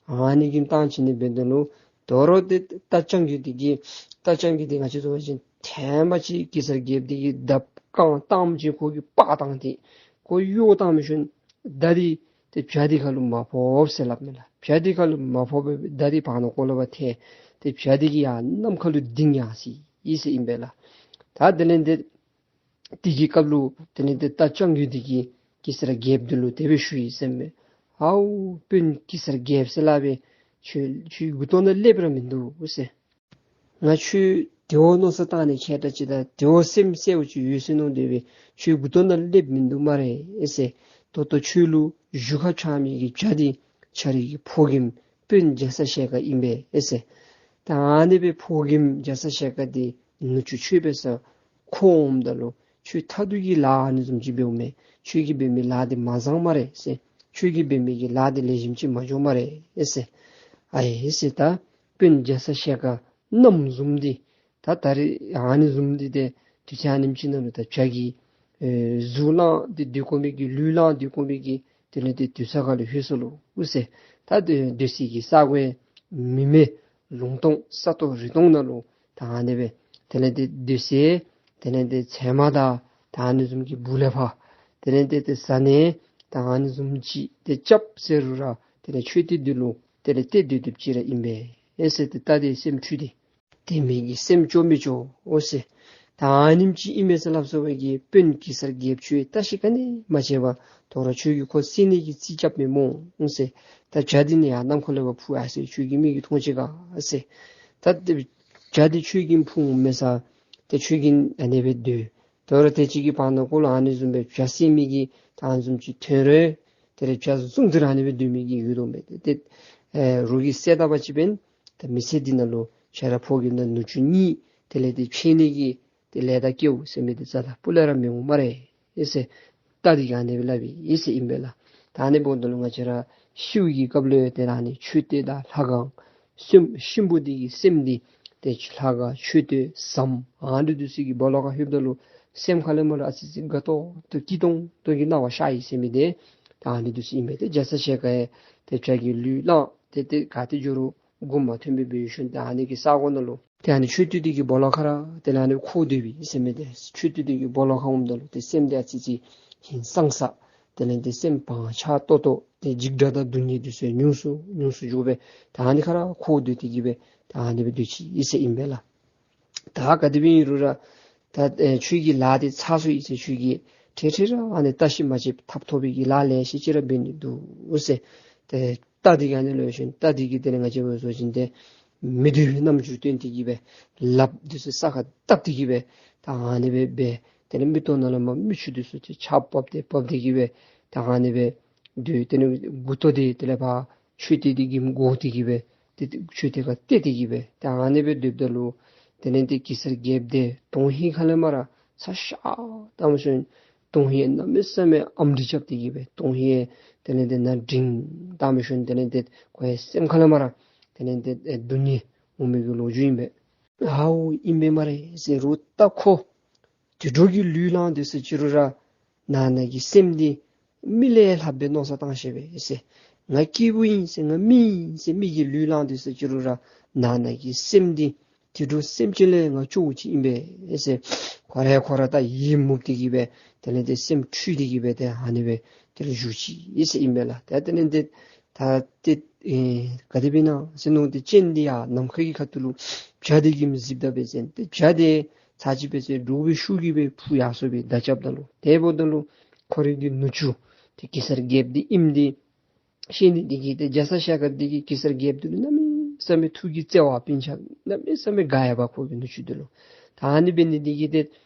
ཨ་ནི་གིས་བཏང་ཞིནམ་འདི་འབདཝ་ད་ལུ་དོ་རུང་ཏེ་རྟ་རྐྱང་རྒོད་འདི་གིས་རྟ་རྐྱང་རྒོད་འདི་ང་བཅས་བཟུམ་ཅིག་འབད་བ་ཅིན་ཐེངས་མ་གཅིག་གེ་སར་རྒྱལཔོ་འདི་གིས་མདའ་རྐང་བཏངམ་ཅིག་ཁོ་གིས་སྤར་བཏང་སྟེ་ཁོ་གཡོ་བཏང་མི་ཞིནམ་མདའ་འདི་ཏེ་བྱ་འདི་ཁ་ལུ་མ་ཕོགཔ་ཟེར་སླབ་མས་ལགས། བྱ་འདི་ཁ་ལུ་མ་ཕོག་པར་མདའ་འདི་བར་ན་ཁོག་ལུ་ཕར་ཐལ། ཏེ་བྱ་འདི་གིས་ཡར་གནམ་ཁ་ལུ་ལྡིང་ཡར་སོ་ཡི་ཟེར་ཨིན་པས་ལགས། ད་དེ་ལས་ཏེ་དེ་གི་སྐབས་ལུ་དེ་ལས་ཏེ་རྟ་རྐྱང་རྒོད་འདི་གིས་གེ་སར་རྒྱལཔོ་འདི་ལུ་དེ་སྦེ་ཞུ་ཡི་ཟེར་མས། ཨའུ་དཔོན་གེ་སར་རྒྱལཔོ་ཟེར་སླབ་པས། ཁྱོད་ཁྱོད་མགུ་ཏོ་ནང་ཀླདཔ་ར་མིན་འདུག་ཟེར། ང་ཁྱོད་དེ་བ་མནོ་བསམ་བཏང་ནི་ཁྱད་དྲག་ཅིག་དང་དེ་བ་སེམས་གསལ་བ་ཅིག་ཡོད་ཟེར་མནོ་སྡོད་པས། ཁྱོད་མགུ་ཏོ་ནང་ཀླདཔ་མིན་འདུག་སྨ་རེ་ཨེ་ཟེར། ད་ལྟོ་ཁྱོད་ལུ་གཞུ་ཁར་འཕྱར་མི་གི་བྱ་འདི་ཁྱོད་རའི་གི་ཕོ་རྒནམ་དཔོན་རྒྱ་ཚ་ཞལ་དཀར་ཨིན་པས་ཨེ་ཟེར། ད་ཨ་ནི་སྦེ་ཕོ་རྒནམ་རྒྱ་ཚ་ཞལ་དཀར་འདི་ནུ་གཅུང་ཁྱོད་འབད་སར་ཁོ་འོངམ་ད་ལུ་ཁྱོད་མཐའ་ཐུག་གི་ལཱ་ཨ་ནི་བཟུམ་ཅིག་འབདཝ་མས། ཁྱོད་ཀྱིས་འབད་མི་ལཱ་འདི་མ་བཟང་སྨ་རེ་ཟེར། ཁྱོད་ཀྱིས་འབད་མི་གི་ལཱ་འདི་ལེགས་ཤོམ་ཅིག་མ་འགྱོ་སྨ་རེ་ཨེ་ཟེར། ཨའེ་ཟེར། ད་དཔོན་རྒྱ་ཚ་ཞལ་དཀར་གནམ་བཟུམ་འདི་ད་ད་རེས་ཨ་ནི་བཟུམ་འདི་ཏེ་དུས་ཚོད་ཨ་ནེམ་ཅིག་ནང་ལུ་ད་བྱ་གི་ཨེ་གཟུགས་བླངས་ཏེ་སྡོད་དགོ་མི་གི་ལུས་བླངས་སྡོད་དགོ་མི་གི་དེ་ལས་ཏེ་དུས་ཚོད་ཁ་ལུ་ལྷོད་སོ་ལོ་ཨུ་ཟེར། ད་སྡོད་སྡོད་སའི་གི་ས་གོ་མི་མེད་ལུང་སྟོང་ས་སྟོང་རི་སྟོང་ནང་ལུ་ད་ཨ་ནི་སྦེ་དེ་ལས་ཏེ་སྡོད་སའི་དེ་ལས་ཏེ་ཚལ་མ་དང་ད་ཨ་ནི་བཟུམ་གྱི་སྦུག་ལས་ཕར་དེ་ལས་ཏེ་ཏེ་ཟ་ནི་ད་ཨ་ནི་བཟུམ་ཅིག་ཏེ་རྐྱབ་ཟེར་རུང་ར་དེ་ལས་ཆོས་སྡེ་འདི་ལུ་དེ་ལས་ཏེ་སྡོད་སྡོདཔ་ཅིག་ར་ཨིན་པས་ཨེ་ཟེར། ཏེ་ད་ཏེ་སེམས་འཁྲུལ་ཏེ་དེ་མི་གི་སེམས་སྐྱོ་མི་སྐྱོ་ཨོ་ཟེར། ད་ཨ་ནེམ་ཅིག་ཨིན་མས་ཟེར་སླབ་སོང་བའི་གི་དཔོན་གེ་སར་རྒྱལཔོ་ཁྱོད་བརྟག་ཞིབ་ག་ནི་མ་བྱས་པར་དོ་རུང་ཁྱོད་ཀྱིས་ཁོ་བསད་ནི་གི་རྩིས་རྐྱབ་མི་སྨོ་ཨོ་ཟེར། ད་བྱ་འདི་ནི་ཡར་གནམ་ཁ་ལས་ཕར་འཕུར་ཡར་སོ་ཡི་ཁྱོད་ཀྱི་མིག་གིས་མཐོང་ཅི་ག་ཟེར། ད་ཏེ་བྱ་འདི་ཁྱོད་ཀྱིས་འཕུར་འོང་མས་ཟེར་ཏེ་ཁྱོད་ཀྱིས་ཨ་ནི་སྦེ་སྡོད། དོ་རུང་དེ་ཅིག་གི་བར་ན་ཁོ་ལུ་ཨ་ནི་བཟུམ་སྦེ་བྱ་བསད་མི་གི་ད་ཨ་ནི་བཟུམ་ཅིག་ཐོན་རུང་དེ་ལས་བྱ་བཟུང་སྟེ་ར་ཨ་ནི་སྦེ་སྡོད་མི་གི་ཡོད་དོ་མས། ཏེ་ཨེ་རོགས་ཀྱིས་བསད་ད་པ་ཅིན་འབདན་ད་མི་ཚེ་འདི་ནང་ལུ་ཁྱོད་ར་ཕོ་རྒནམ་དང་ནུ་གཅུང་གཉིས་དེ་ལས་ཏེ་ཕྱད་ནི་གི་ཏེ་ལས་དང་སྐལཝ་ཟེར་མི་འདི་རྩ་དང་སྤུ་ལས་ར་མི་འོང་སྨ་རེ་ཨེ་ཟེར། རྟ་འདི་གིས་ཨ་ནི་སྦེ་སླབ་ཨིན་ཟེར་ཨིན་པས་ལགས། ད་ཨ་ནི་འབདཝ་ད་ལུ་ང་བཅས་ར་ཤིཝ་གི་སྐབས་ལུ་ཏེ་ཨ་ནི་མཆོད་རྟེན་དང་ལྷ་ཁང་སེམས་གཤིན་པོ་འདི་གི་སེམས་འདི་ཏེ་ལྷ་ཁང་མཆོད་རྟེན་ཟམ་ཨ་ནི་འདི་ཚུ་གི་སྦོ་ལོགས་ཁར་ལྷོདཔ་ད་ལུ་སེམས་ཁ་ལས་མར་ལུ་ཨ་ཙི་ཅིག་དགའ་ཏོག་ཏོ་སྐྱིད་ཏོང་ཏོ་གི་སྣང་བ་ཤར་ཡི་ཟེར་མི་འདི་ད་ཨ་ནི་འདི་ཚུ་ཨིན་པས། ཏེ་རྒྱ་ཚ་ཞལ་དཀར་ཡང་ཏེ་བྱ་གི་ལུས་བླངས་ཏེ་ཏེ་ག་ཏེ་འགྱོ་རུང་ མགུ་མ་ཐོན་པར་འབད་ཞིནམ་ཏེ་ཨ་ནི་གི་ས་གོ་ནང་ལུ་ཏེ་ཨ་ནི་མཆོད་རྟེན་འདི་གི་སྦོ་ལོགས་ཁར་ར་དེ་ལས་ཨ་ནི་འཁོར་སྡོད་པའི་ཟེར་མི་འདི་མཆོད་རྟེན་འདི་གི་སྦོ་ལོགས་ཁར་འོངམ་ད་ལུ་ཏེ་སེམས་འདི་ཨ་ཙི་ཙི་ཧིང་སངས་ས། དེ་ལས་ཏེ་སེམས་བག་ཆགས་ཏོག་ཏོ་ཏེ་འཇིགས་སྐྲག་དང་སྡུག་བསྔལ་འདི་ཚུ་ཉུང་སུ་ཉུང་སུ་འགྱོ་སྦེ་ད་ཨ་ནི་ཁར་ར་འཁོར་སྡོད་དེ་གི་སྦེ་ད་ཨ་ནི་སྦེ་སྡོད་ཅི་ཨིན་ཟེར་ཨིན་པས་ལགས། ད་ག་དེ་སྦེ་ཨིན་རུང་ར་ད་ཨེ་ཁྱོད་ཀྱི་ལཱ་འདི་ཚར་སོ་ཡི་ཟེར། ཁྱོད་ཀྱིས་འཕྲལ་འཕྲལ་ར་ཨ་ནི་བཀྲ་ཤིས་མ་བརྗེད་ཐབས་ཐོབ་པའི་གི་ལཱ་ལེ་ཤ་ཅིག་ར་འབད་ནི་འདུག་ཟེར། ཏེ་རྟ་འདི་གིས་ཨ་ནི་ལོ་ཞིནམ་རྟ་འདི་གིས་དེ་ལས་ང་བཅས་འབད་བཟུམ་ཅིག་ཏེ་མི་སྡུག་པའི་རྣམ་འགྱུར་སྟོན་ཏེ་གི་སྦེ་ལགཔ་འདི་ཚུ་ས་ཁར་བརྡབ་སྟེ་གི་སྦེ་ད་ཨ་ནི་སྦེ་སྦེ་དེ་ལས་མིག་ཏོ་ནང་ལས་མར་མིག་ཆུ་འདི་ཚུ་ཏེ་ཆརཔ་བབས་ཏེ་བབས་ཏེ་གི་སྦེ་ད་ཨ་ནི་སྦེ་སྡོད། དེ་ལས་མགུ་ཏོ་འདི་དེ་ལས་ཕར་མཆོད་རྟེན་འདི་གི་མགོ་སྟེ་གི་སྦེ་ཏེ་མཆོད་རྟེན་ཁར་གཏད་དེ་གི་སྦེ་ད་ཨ་ནི་སྦེ་སྡོདཔ་ད་ལུ་དེ་ལས་ཏེ་གེ་སར་རྒྱལཔོ་འདི་དོན་ཧིང་ཁ་ལས་མར་ར་ཚ་ཤ་བཏང་ཞིནམ་དོན་ཧིང་གནམ་མེད་ས་མེད་ཨམ་འདྲི་རྐྱབ་སྟེ་གི་སྦེ་དོན་ཧིང་དེ་ལས་ཏེ་ནང་འདྲེན་བཏང་ཞིནམ་དེ་ལས་ཏེ་ཁོ་གི་སེམས་ཁ་ལས་མར་ར་དེ་ལས་ཏེ་སྡུག་བསྔལ་འོང་མི་གི་ལོ་རྒྱུས་ཨིན་པས། ཨའོ་ཨིན་པས་སྨ་རེ་ཟེར་རུང་ད་ཁོ་དུད་འགྲོ་གི་ལུས་བླངས་ཏེ་ཟེར་ཅི་རུང་ར་ནང་ན་གི་སེམས་འདི་མི་ལས་ལྷག་པའི་མནོ་བསམ་བཏང་ཤེས་པས་ཟེར། ང་སྐྱེས་བུ་ཨིན་ཟེར་ང་མི་ཨིན་ཟེར་མི་གི་ལུས་བླངས་ཏེ་ཟེར་ཅི་རུང་ར་ནང་ན་གི་སེམས་འདི་དུད་འགྲོ་སེམས་ཅན་ལས་ང་སྐྱོ་བོ་ཅིག་ཨིན་པས་ཟེར། ཁོ་ར་ཁོ་ར་ད་ཡི་མུག་སྟེ་གི་སྦེ་དེ་ལས་ཏེ་སེམས་འཁྲུལ་ཏེ་གི་སྦེ་ཏེ་ཨ་ནི་སྦེ་དེ་ལས་བཞུགས་ཅི་ཨིན་ཟེར་ཨིན་པས་ལགས། ད་དེ་ལས་ཏེ་ད་ཏེ་ཨེ་ག་དེ་སྦེ་ཨིན་ན་ཟེར་མནོ་སྟེ་སྤྱན་འདི་ཡར་ནམ་མཁའ་གི་ཁ་ཐུག་ལུ་བྱ་འདི་གིས་གཟིགསཔ་ད་འབད་ཟེར་ཏེ་བྱ་འདི་ཚར་གཅིག་འབད་ཟེར་འདྲོག་པའི་ཤུགས་ཀྱིས་སྦེ་འཕུར་ཡར་སོ་སྦེ་མདའ་རྐྱབ་ད་ལུ་དེ་འབདཝ་ད་ལུ་ཁོ་རའི་གི་ནུ་གཅུང་ཏེ་གེ་སར་རྒྱལཔོ་འདི་ཨིནམ་འདི་ཤེས་ནི་འདི་གིས་ཏེ་རྒྱ་ཚ་ཞལ་དཀར་འདི་གིས་གེ་སར་རྒྱལཔོ་འདི་ལུ་གནམ་མེད་ས་མེད་ཐུགས་ཀྱི་བརྩེ་བ་སྤུན་ཆ་གནམ་མེད་ས་མེད་དགའ་ཡི་པ་ཁོ་གི་ནུ་གཅུང་འདི་ལུ། ད་ཨ་ནི་འབད་ནི་འདི་གིས་ཏེ་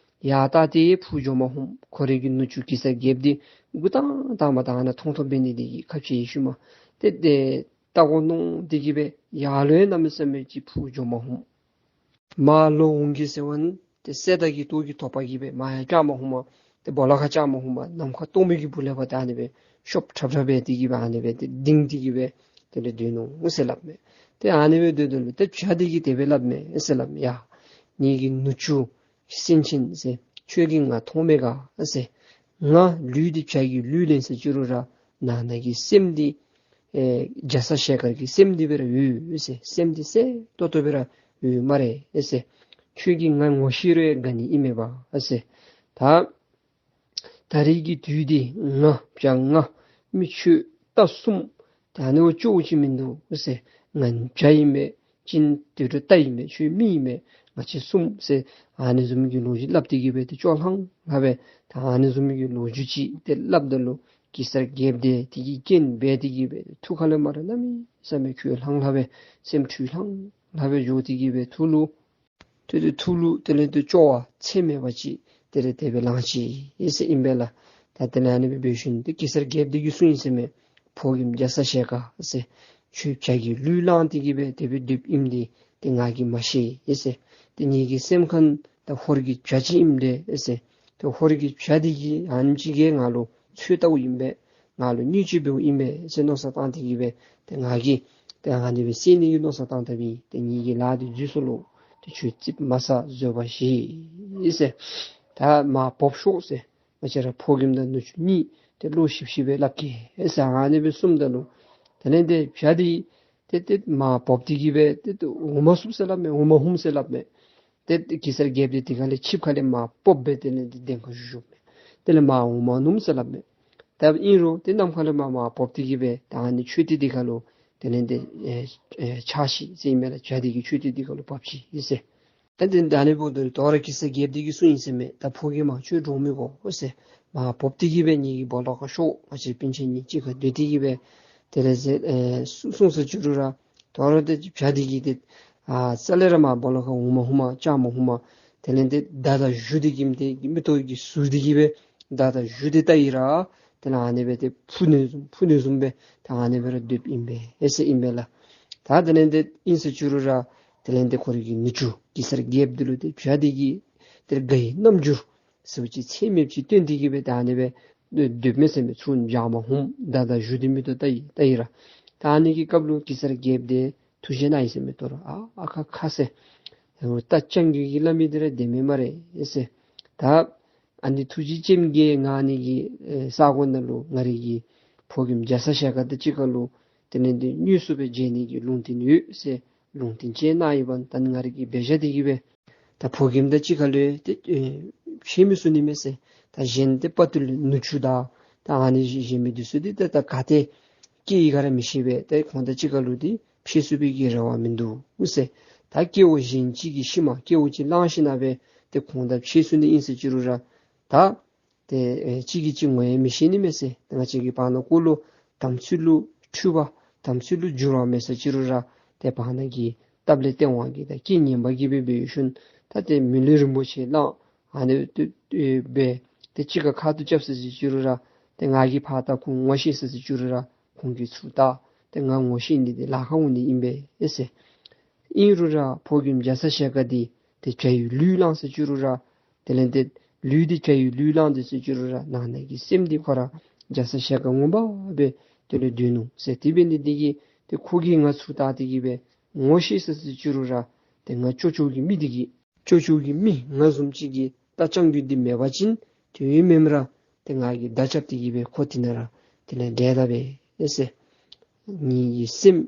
ཡར་ལྟ་སྟེ་འཕུར་འགྱོ་མ་ནུམ། ཁོ་རའི་གི་ནུ་གཅུང་གེ་སར་རྒྱལཔོ་འདི་མགུ་ཏོ་བཏང་བཏངམ་ད་ཨ་ནཱ་མཐོང་མཐོངམ་འབད་ནི་འདི་གིས་ཁ་ཕྱེ་ཡི་ཤུལ་མ་ཏེ་ཏེ་ལྟ་དགོ་མནོ་སྟེ་གི་སྦེ་ཡར་ལུ་ཡང་གནམ་མེད་ས་མེད་ཅིག་འཕུར་འགྱོ་མ་ནུམ། མར་ལོག་འོང་གེ་ཟེར་བ་ནི་ཏེ་གསལ་བདག་གི་ཏོག་གི་ཐོག་པ་གིས་སྦེ་མར་ཡང་བཀྱག་མ་ནུམ་མས། ཏེ་སྦོ་ལོགས་ཁར་བཀྱག་མ་ནུམ་མས། ནམ་མཁའ་སྟོང་པའི་གི་སྦུག་ལས་ཕར་ཏེ་ཨ་ནི་སྦེ་ཤོབ་ཁྲབ་ཁྲབ་འབད་དེ་གི་སྦེ་ཨ་ནི་སྦེ་ཏེ་ལྡིང་སྟེ་གི་སྦེ་དེ་ལས་སྡོད་ནུག་ཟེར་སླབ་མས། ཏེ་ཨ་ནི་སྦེ་སྡོད་སྡོདཔ་ལས་ཏེ་བྱ་འདི་གིས་དེ་སྦེ་སླབ་མས་ཟེར་སླབ་མས། ཡ་ངེ་གི་ནུ་གཅུང་སེང་ཆེན་ཟེར་ཁྱོད་ཀྱིས་ང་མཐོང་མས་ག་ཟེར། ང་ལུས་འདི་བྱ་གི་ལུས་ལེན་ཟེར་ཅི་རུང་ར་ནང་ན་གི་སེམས་འདི་ཨེ་རྒྱ་ཚ་ཞལ་དཀར་གྱི་སེམས་འདི་སྦེ་ར་ཡོད་ཟེར། སེམས་འདི་གསལ་ཏོག་ཏོ་སྦེ་ར་ཡོད་སྨ་རེ་ཟེར། ཁྱོད་ཀྱིས་ང་ངོ་ཤེས་རུང་ཡང་དགའ་ནི་ཨིན་མས་པ་ཟེར། ད་ད་རེས་ཀྱི་དུས་འདི་ང་བྱ་ལྔ་མི་ཁྱོད་རྟ་གསུམ་ད་ཨ་ནི་བ་སྐྱོ་བོ་ཅིག་མིན་འདུག་ཟེར། ང་བྱ་ཨིན་མས། གཅིག་དུད་འགྲོ་རྟ་ཨིན་མས། ཁྱོད་མི་ཨིན་མས། ང་བཅས་གསུམ་ཟེར་ཨ་ནི་བཟུམ་གྱི་ལོ་རྒྱུས་སླབ་སྟེ་གི་སྦེ་ཏེ་སྐྱོ་ལྷང་ལྷང་སྦེ་ད་ཨ་ནི་བཟུམ་གྱི་ལོ་རྒྱུས་ཅིག་ཏེ་སླབ་ད་ལུ་གེ་སར་རྒྱལཔོ་འདི་དེ་གི་རྐྱེན་འབད་དེ་གི་སྦེ་ཐུགས་ཁ་ལས་མར་ར་གནམ་མེད་ས་མེད་ཁོ་ལྷང་ལྷང་སྦེ་སེམས་འཁྲུལ་ལྷང་ལྷང་སྦེ་འགྱོ་སྟེ་གི་སྦེ་ཐུགས་ལུ་ཏེ་ཏེ་ཐུགས་ལུ་དེ་ལས་ཏེ་སྐྱོ་བ་ཚད་མེད་པ་ཅིག་དེ་ལས་དེ་སྦེ་ལང་ཅི་ཨིན་ཟེར་ཨིན་པས་ལགས། ད་དེ་ལས་ཨ་ནི་སྦེ་འབད་ཞིནམ་ཏེ་གེ་སར་རྒྱལཔོ་འདི་གིས་གསུངས་ཡི་ཟེར་མས། ཕོ་རྒནམ་རྒྱ་ཚ་ཞལ་དཀར་ཟེར། ཁྱོད་བྱ་གི་ལུས་བླངས་ཏེ་གི་སྦེ་དེ་སྦེ་སྡོདཔ་ཨིནམ་འདི་ཏེ་ང་གིས་མ་ཤེས་ཨིན་ཟེར། ཏེ་ངེ་གི་སེམས་ཁར་ད་ཧོར་གྱི་བྱ་ཅིག་ཨིནམ་འདྲས་ཨིན་ཟེར། ཏེ་ཧོར་གྱི་བྱ་འདི་གིས་ཨ་ནེམ་ཅིག་གིས་ང་ལུ་ཚོད་ལྟཝ་ཨིན་པས། ང་ལུ་བརྙས་བཅོས་འབདཝ་ཨིན་པས་ཟེར་མནོ་བསམ་བཏང་སྟེ་གི་སྦེ་ཏེ་ང་གིས་ཏེ་ཨ་ནི་སྦེ་བསད་ནི་གི་མནོ་བསམ་བཏང་ད་མི་ཏེ་ངེ་གི་ལཱ་འདི་འཛོལ་སོ་ལོ། ཏེ་ཁྱོད་ཙིགཔ་མ་ཟ་བཟོད་པ་བཞེས་ཟེར། ད་མར་བབས་ཤོག་ཟེར། ང་བཅས་ར་ཕོ་རྒནམ་དང་ནུ་གཅུང་གཉིས་ཏེ་བློ་ཞིབ་ཞིབ་སྦེ་སླབ་གེ་ཟེར་ཨ་ནི་སྦེ་གསུངམ་ད་ལུ་དེ་ལས་ཏེ་བྱ་འདི་ཏེ་ཏེ་མར་བབས་ཏེ་གི་སྦེ་ཏེ་ཏེ་འོང་མ་ཚུགས་ཟེར་སླབ་མས། འོང་མ་ནུམ་ཟེར་སླབ་མས། ཏེ་གེ་སར་རྒྱལཔོ་འདི་དེ་ཁ་ལས་ཆིབས་ཁ་ལས་མར་བབས་སྦེ་དེ་ལས་ཏེ་གདན་ཁར་བཞུགས་བཞུགསཔ་མས། དེ་ལས་མར་འོང་མ་ནུམ་ཟེར་སླབ་མས། ད་ཨིན་རུང་ཏེ་གནམ་ཁ་ལས་མར་མར་བབས་ཏེ་གི་སྦེ་ད་ཨ་ནི་མཆོད་རྟེན་འདི་ཁ་ལུ་དེ་ལས་ཏེ་ཨེ་ཨེ་ཕྱག་ཞུ་ཟེར་ཨིན་མས་ལགས། བྱ་འདི་གི་མཆོད་རྟེན་འདི་ཁ་ལུ་བབས་ཅི་ཨིན་ཟེར། ཨ་ཏེ་ད་ཨ་ནི་འབདཝ་ད་ལུ་དོ་རུང་གེ་སར་རྒྱལཔོ་འདི་གིས་གསུངས་ཡི་ཟེར་མས། ད་ཕོ་རྒནམ་ཁྱོད་འདྲོག་མི་དགོ་ཟེར། མར་བབས་ཏེ་གི་སྦེ་ངེ་གི་སྦོ་ལོགས་ཁར་ཤོག། ང་བཅས་སྤུན་ཆ་གཉིས་གཅིག་ཁར་སྡོད་དེ་གི་སྦེ་དེ་ལས་ཟེར་ཨེ་གསུངས་གསུངས་ཟེར་ཅི་རུང་ར་དོ་རུང་ཏེ་བྱ་འདི་གིས་ཏེ་ཨ་རྩ་ལས་ར་མར་སྦོ་ལོགས་ཁར་འོང་མ་ནུམ་མས། བཅར་མ་ནུམ་མས། དེ་ལས་ཏེ་མདའ་དང་གཞུ་འདི་གིས་ཏེ་མིག་ཏོ་གིས་ཟུར་ཏེ་གི་སྦེ་མདའ་དང་གཞུ་འདི་བལྟ་ཡི་ར་དེ་ལས་ཨ་ནི་སྦེ་ཏེ་འཕུར་ནི་བཟུམ་འཕུར་ནི་བཟུམ་སྦེ་ད་ཨ་ནི་སྦེ་ར་སྡོདཔ་ཨིན་པས་ཨེ་ཟེར་ཨིན་པས་ལགས། ད་དེ་ལས་ཏེ་ཨིན་ཟེར་ཅི་རུང་ར་དེ་ལས་ཏེ་ཁོ་རའི་གི་ནུ་གཅུང་གེ་སར་རྒྱལཔོ་འདི་ལུ་ཏེ་བྱ་འདི་གིས་ཏེ་དགའ་བའི་རྣམ་འགྱུར་ཟེར་བ་ཅིན་ཚད་མེདཔ་ཅིག་སྟོན་ཏེ་གི་སྦེ་ད་ཨ་ནི་སྦེ་སྡོདཔ་མས་ཟེར་མས། ཚུར་བཅར་མ་ནུམ། མདའ་དང་གཞུ་འདི་མིག་ཏོ་བལྟ་ཡི་བལྟ་ཡི་ར། ད་ཨ་ནི་གི་སྐབས་ལུ་གེ་སར་རྒྱལཔོ་འདི་ཐུགས་བཞེས་གནང་ཡི་ཟེར་མས། དོ་རུང་ཨ་ཨ་ཁ་ཁ་ཟེར། རྟ་རྐྱང་རྒོད་ཀྱིས་སླབ་མི་འདི་ར་བདེན་མས་སྨ་རེ་ཟེར། ད་ཨ་ནི་ཐུགས་རྗེ་ཅནམ་གྱིས་ང་ཨ་ནི་གི་ཨེ་ས་གོ་ནང་ལུ་ང་རའི་གི་ཕོ་རྒནམ་རྒྱ་ཚ་ཞལ་དཀར་དང་གཅིག་ཁར་ལུ་ དེ་ལས་དེ་དངོས་སུ་སྦེ་མཇལ་ནི་གི་ལུང་བསྟན་ཡོད་ཟེར་ལུང་བསྟན་ཅིག་གནང་ཡོདཔ་ད་ང་ར་གིས་འབད་བཞག་སྟེ་གིས་སྦེ་ད་ཕོ་རྒནམ་དང་གཅིག་ཁར་ལུ་ཏེ་ཨེ་འཕྱད་མི་ཚུགས་ནི་མས་ཟེར། ད་གཞན་ཏེ་དཔའ་བརྟུལ་ནུ་གཅུང་དང་ད་ཨ་ནི་གཞན་མི་འདི་ཚུ་འདི་ད་ད་ག་ཏེ་སྐྱེ་ཡི་ག་ར་མི་ཤེས་པས། ད་ཁོང་དང་གཅིག་ཁར་ལུ་འདི་འཕྱད་ཚུགས་པའི་གི་རེ་བ་མིན་འདུག་ཟེར། ད་སྐྱེ་བོ་གཞན་ཅིག་གི་ཤུལ་མ་སྐྱེ་བོ་ཅིག་བླངས་ཞིནམ་ལས་ཏེ་ཁོང་དང་འཕྱད་ཚུགས་ནི་ཨིན་ཟེར་ཅི་རུང་ར་ད་ཏེ་ཨེ་གཅིག་གིས་གཅིག་ངོ་ཡང་མི་ཤེས་ནི་མས་ཟེར། ཏེ་ང་བཅས་ཀྱི་བར་ན་ཀོ་ལུ་དམ་ཚིག་ལུ་འཁྲུལ་བ་དམ་ཚིག་ལུ་འགྱུར་བ་མེད་ཟེར་ཅི་རུང་ར་ཏེ་བར་ན་གི་སྟབས་ལས་སྟེས་དབང་གིས་ད་རྐྱེན་ངན་པ་གིས་སྦེ་འབད་ཞིནམ་ད་ཏེ་མི་ལུས་རིན་པོ་ཆེ་བླངས་ཨ་ནི་ཏེ་ཨེ་སྦེ་ཏེ་གཅིག་ཁར་ཁ་ཐུག་རྐྱབ་ཟེར་ཅི་རུང་ར་ཏེ་ང་གིས་ཕར་བལྟ་ཁོང་ངོ་ཤེས་ཟེར་ཅི་རུང་ར་ཁོང་གིས་ཚུར་བལྟ་ཏེ་ང་ངོ་ཤེས་ནི་འདི་ལཱ་ཁག་འོང་ནི་ཨིན་པས་ཟེར། ཨིན་རུང་ར་ཕོ་རྒནམ་རྒྱ་ཚ་ཞལ་དཀར་འདི་ཏེ་བྱ་ཡི་ལུས་བླངས་ཟེར་ཅི་རུང་ར་དེ་ལས་ཏེ་ལུས་འདི་བྱ་ཡི་ལུས་བླངས་ཏེ་ཟེར་ཅི་རུང་ར་ནང་ན་གི་སེམས་འདི་ཁོ་ར་རྒྱ་ཚ་ཞལ་དཀར་ངོ་མ་སྦེ་དེ་ལུ་སྡོད་ནུག་ཟེར། དེ་འབད་ནི་འདི་གིས་ཏེ་ཁོ་གིས་ང་ཚུར་བལྟ་སྟེ་གིས་སྦེ་ངོ་ཤེས་ཟེར་ཟེར་ཅི་རུང་ར་ཏེ་ང་ཅོག་ཅོག་གི་མི་འདི་གིས་ཅོག་ཅོག་གི་མི་ང་བཟུམ་ཅིག་གིས་རྟ་རྐྱང་རྒོད་འདི་མེད་པ་ཅིན་དུས་ཡུན་མེནམ་ར་ཏེ་ང་གིས་མདའ་རྐྱབ་སྟེ་གིས་སྦེ་ཁོ་དེ་ནང་ར་དེ་ལས་བསྒྲལ་ད་པས་ཟེར། ངེ་གི་སེམས་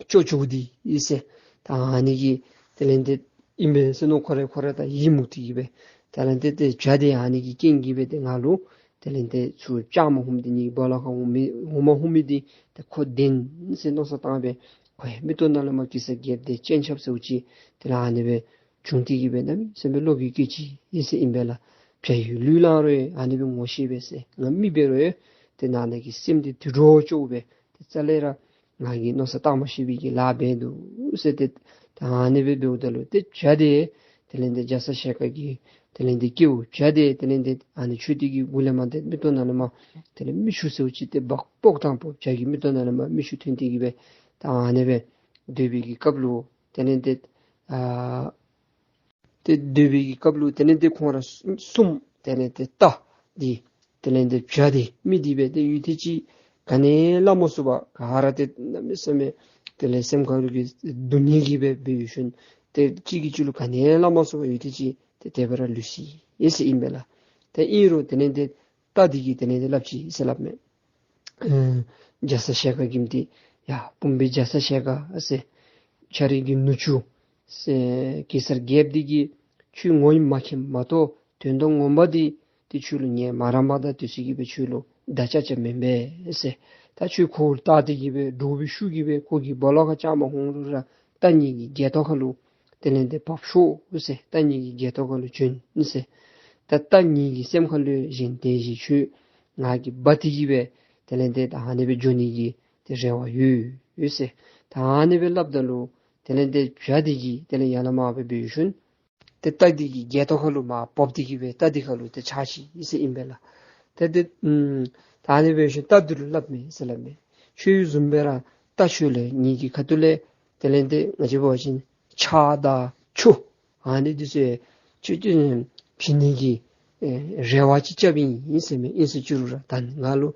ཅོག་ཅོག་འདི་ཨིན་ཟེར། ད་ཨ་ནི་གི་དེ་ལས་ཏེ་ཨིན་པས་ཟེར་མནོ། ཁོ་ར་ཁོ་ར་ད་ཡི་མུག་སྟེ་གིས་སྦེ་དེ་ལས་ཏེ་ཏེ་བྱ་དེ་ཨ་ནི་གི་རྐྱེན་གྱིས་སྦེ་ཏེ་ང་ལུ་དེ་ལས་ཏེ་ཚུར་བཅའ་མར་ཧུམ་སྟེ་ངེ་གི་སྦོ་ལོགས་ཁར་འོང་མི་འོང་མར་ཧུམ་མི་འདི་ཏེ་ཁོ་བདེན་ཟེར་མནོ་བསམ་བཏང་སྦེ་ཁོ་ཡང་མིག་ཏོ་ནང་ལས་མར་གེ་སར་རྒྱལཔོ་དེ་སྤྱན་ཆབ་ཟེརཝ་ཅིག་དེ་ལས་ཨ་ནི་སྦེ་བྱུང་སྟེ་གིས་སྦེ་གནམ་མེད་ས་མེད་བློ་འགྱོད་སྐྱེས་ཅི་ཨིན་ཟེར་ཨིན་པས་ལགས། བྱ་ཡི་ལུས་བླངས་རུང་ཨ་ནི་སྦེ་ངོ་ཤེས་པས་ཟེར། ང་མི་འབད་རུང་ཏེ་ནང་ན་གི་སེམས་འདི་དུད་འགྲོ་ཅོག་སྦེ་ཏེ་རྩ་ལས་ར་ང་གིས་མནོ་བསམ་བཏང་མ་ཤེས་པའི་གི་ལཱ་འབད་འདུག་ཟེར། ཏེ་ད་ཨ་ནི་སྦེ་འབདཝ་ད་ལུ་ཏེ་བྱ་དེ་དེ་ལས་ཏེ་རྒྱ་ཚ་ཞལ་དཀར་གྱི་དེ་ལས་ཏེ་སྐྱེ་བོ་བྱ་དེ་དེ་ལས་ཏེ་ཨ་ནི་ཆོས་དེ་གི་གུ་ལས་མར་ཏེ་མིག་ཏོ་ནང་ལས་མར་དེ་ལས་མིག་ཆུ་ཟེརཝ་ཅིག་ཏེ་སྦོག་སྦོག་དང་པོ་བྱ་གི་མིག་ཏོ་ནང་ལས་མར་མིག་ཆུ་ཐོན་ཏེ་གིས་སྦེ་ད་ཨ་ནི་སྦེ་སྡོད་པའི་གི་སྐབས་ལུ་དེ་ལས་ཏེ་ཨ་ཏེ་སྡོད་པའི་གི་སྐབས་ལུ་དེ་ལས་ཏེ་ཁོང་ར་གསུམ་དེ་ལས་ཏེ་རྟ་འདི་དེ་ལས་ཏེ་བྱ་འདི་མི་འདི་སྦེ་ཏེ་ཡུད་ཐེངས་ཅིག་ག་ནི་ཡང་སླབ་མ་ཚུགས་པར་ག་ར་ཏེ་གནམ་མེད་ས་མེད་དེ་ལས་སེམས་ཁར་གི་སྡུག་བསྔལ་གྱིས་སྦེ་འབད་ཞིནམ་ཏེ་གཅིག་གིས་གཅིག་ལུ་ག་ནི་ཡང་སླབ་མ་ཚུགས་པར་ཡུད་ཐེངས་ཅིག་ཏེ་དེ་སྦེ་ར་ལུས་ཅི་ཨིན་ཟེར་ཨིན་པས་ལགས། ཏེ་ཨིན་རུང་དེ་ལས་ཏེ་རྟ་འདི་གིས་དེ་ལས་ཏེ་སླབ་ཅི་ཨིན་ཟེར་སླབ་མས། ཨེ་རྒྱ་ཚ་ཞལ་དཀར་གྱིས་འདི་ཡ་བུམ་པའི་རྒྱ་ཚ་ཞལ་དཀར་ཟེར་ཁྱོད་རའི་གི་ནུ་གཅུང་ཟེར་གེ་སར་རྒྱལཔོ་འདི་གིས་ཁྱོད་ངོ་མ་མཁྱེན་མ་གཏོགས་དོན་དག་ངོ་མ་འདི་ཏེ་ཁྱོད་ལུ་ངལ་མ་རངས་པར་ད་དུས་ཚོད་ཀྱིས་སྦེ་ཁྱོད་ལུ་མདའ་རྐྱབ་རྐྱབ་མེན་པས་ཟེར། ད་ཁྱོད་ཁོ་ལུ་བལྟ་སྟེ་གིས་སྦེ་འདྲོག་པའི་ཤུགས་ཀྱིས་སྦེ་ཁོ་གི་སྦོ་ལོགས་ཁར་བཅའ་མར་ཧོན་རུང་ར་རྟ་ངེ་གི་སྒལ་ཏོ་ཁར་ལུ་དེ་ལས་ཏེ་བབས་ཤོག་ཟེར། རྟ་ངེ་གི་སྒལ་ཏོ་ཁར་ལུ་བྱོན་ཟེར། ད་རྟ་ངེ་གི་སེམས་ཁར་ལུ་གཞན་དོན་གཞན་ཆོས་ང་གིས་འབད་དེ་གིས་སྦེ་དེ་ལས་ཏེ་ད་ཨ་ནི་སྦེ་འགྱོ་ནི་གི་ཏེ་རེ་བ་ཡོད་ཡོད་ཟེར། ད་ཨ་ནི་སྦེ་སླབ་ད་ལུ་དེ་ལས་ཏེ་བྱ་འདི་གིས་དེ་ལས་ཡར་ལས་མར་སྦེ་འབད་ཞིནམ་ཏེ་རྟ་འདི་གི་སྒལ་ཏོ་ཁར་ལུ་མར་བབས་ཏེ་གིས་སྦེ་རྟ་འདི་ཁར་ལུ་ཏེ་ཆགས་ཅི་ཨིན་ཟེར་ཨིན་པས་ལགས། ཏེ་ཏེ་ཨམ་ད་ཨ་ནི་འབད་ཞིནམ་རྟ་འདི་ལུ་སླབ་མས་ཟེར་སླབ་མས། ཁྱོད་བཟུམ་སྦེ་ར་རྟ་ཁྱོད་ལས་ངེ་གི་ཁ་ཐུག་ལས་དེ་ལས་ཏེ་ང་བཅས་འབད་བ་ཅིན་ཕྱག་དང་ཆུ་ཨ་ནི་འདི་ཚུ་ཁྱོད་ཁྱོད་བྱིན་ནི་གི་ཨེ་རེ་བ་ཅིག་རྐྱབ་ཨིན་ཟེར་མས། ཨིན་ཟེར་ཅི་རུང་ར་ད་ང་ལུ་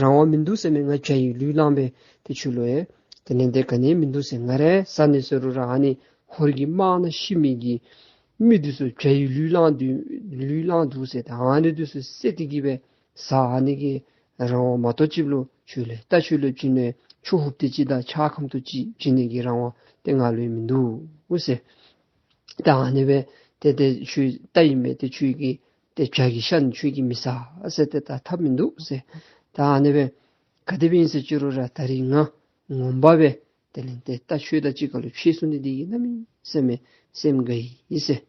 རང་དབང་མིན་འདུག་ཟེར་མས། ང་བྱ་ཡི་ལུས་བླངས་སྦེ་ཏེ་ཁྱོད་ལུ་ཨེ་དེ་ལས་ཏེ་ག་ནི་མིན་འདུག་ཟེར། ང་ར་བཟའ་ནི་ཟེར་རུང་ར་ཨ་ནི་ཧོར་གྱི་དམག་ནང་ཤི་མི་གི་མི་འདི་ཚུ་བྱ་ཡི་ལུས་བླངས་འདུག་ལུས་བླངས་འདུག་ཟེར། ད་ཨ་ནི་འདི་ཚུ་བསད་དེ་གིས་སྦེ་བཟའ་ནི་གི་རང་དབང་མ་གཏོགས་ཅིག་ལུ་ཁྱོད་ལས་རྟ་ཁྱོད་ལུ་བྱིན་ནི་ཆུ་ཧུབ་ཏེ་ཅིག་དང་ཕྱག་ཁམ་ཏོ་ཅིག་བྱིན་ནི་གི་རང་དབང་ཏེ་ང་ལུ་ཡང་མིན་འདུག་ཟེར། ད་ཨ་ནི་སྦེ་ཏེ་ཏེ་ཁྱོད་རྟ་ཨིན་མས། ཏེ་ཁྱོད་ཀྱི་ཏེ་བྱ་གི་ཤ་ནི་ཁྱོད་ཀྱིས་མི་ཟ་ཟེར། ཏེ་ད་ཐབས་མིན་འདུག་ཟེར། ད་ཨ་ནི་སྦེ་ག་དེ་སྦེ་ཨིན་ཟེར་ཅི་རུང་ར་ད་རིས་ང་ངོ་མ་སྦེ་དེ་ལས་ཏེ་རྟ་ཁྱོད་དང་གཅིག་ཁར་ལུ་ཕྱད་ཚུགས་ནི་འདི་གིས་གནམ་མེད་ས་མེད་སེམས་དགའ་ཡི་ཟེར།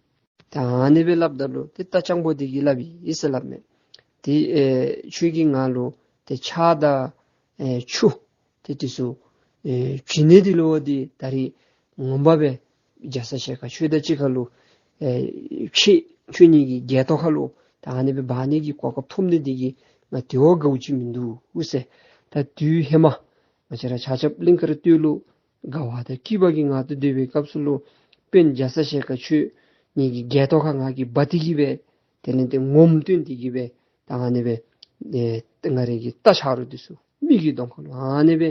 ད་ཨ་ནི་སྦེ་སླབ་ད་ལུ་ཏེ་རྟ་རྐྱང་པོ་འདི་གིས་སླབ་ཡི་ཟེར་སླབ་མས། ཏེ་ཨེ་ཁྱོད་ཀྱིས་ང་ལུ་ཏེ་ཕྱག་དང་ཨེ་ཆུ་ཏེ་འདི་ཚུ་ཨེ་བྱིན་ནི་འདི་ལུ་འདི་ད་རིས་ངོ་མ་སྦེ་རྒྱ་ཚ་ཞལ་དཀར་ཁྱོད་དང་གཅིག་ཁར་ལུ་ཨེ་ཕྱད་ཁྱོད་ངེ་གི་སྒལ་ཏོ་ཁར་ལུ་ད་ཨ་ནི་སྦེ་འབག་ནི་གི་གོ་སྐབས་ཐོབ་ནི་འདི་གིས་ང་དེ་བ་དགའཝ་ཅིག་མིན་འདུག་ཟེར། ད་དུས་ཧེ་མ་ང་བཅས་ར་ཆ་ཁྱབ་གླིང་དཀར་སྟོད་ལུ་དགའ་བ་དང་སྐྱིད་པ་གི་ངང་དུ་སྡོད་པའི་སྐབས་སུ་ལུ་དཔོན་རྒྱ་ཚ་ཞལ་དཀར་ཁྱོད་ངེ་གི་སྒལ་ཏོ་ཁར་ང་གིས་འབག་སྟེ་གིས་སྦེ་དེ་ལས་ཏེ་ངོམ་བཏོན་ཏེ་གིས་སྦེ་ད་ཨ་ནི་སྦེ་ཨེ་ང་རའི་གི་རྟ་ཆ་རོགས་འདི་ཚུ་མི་གི་གདོང་ཁར་ལུ་ཨ་ནི་སྦེ་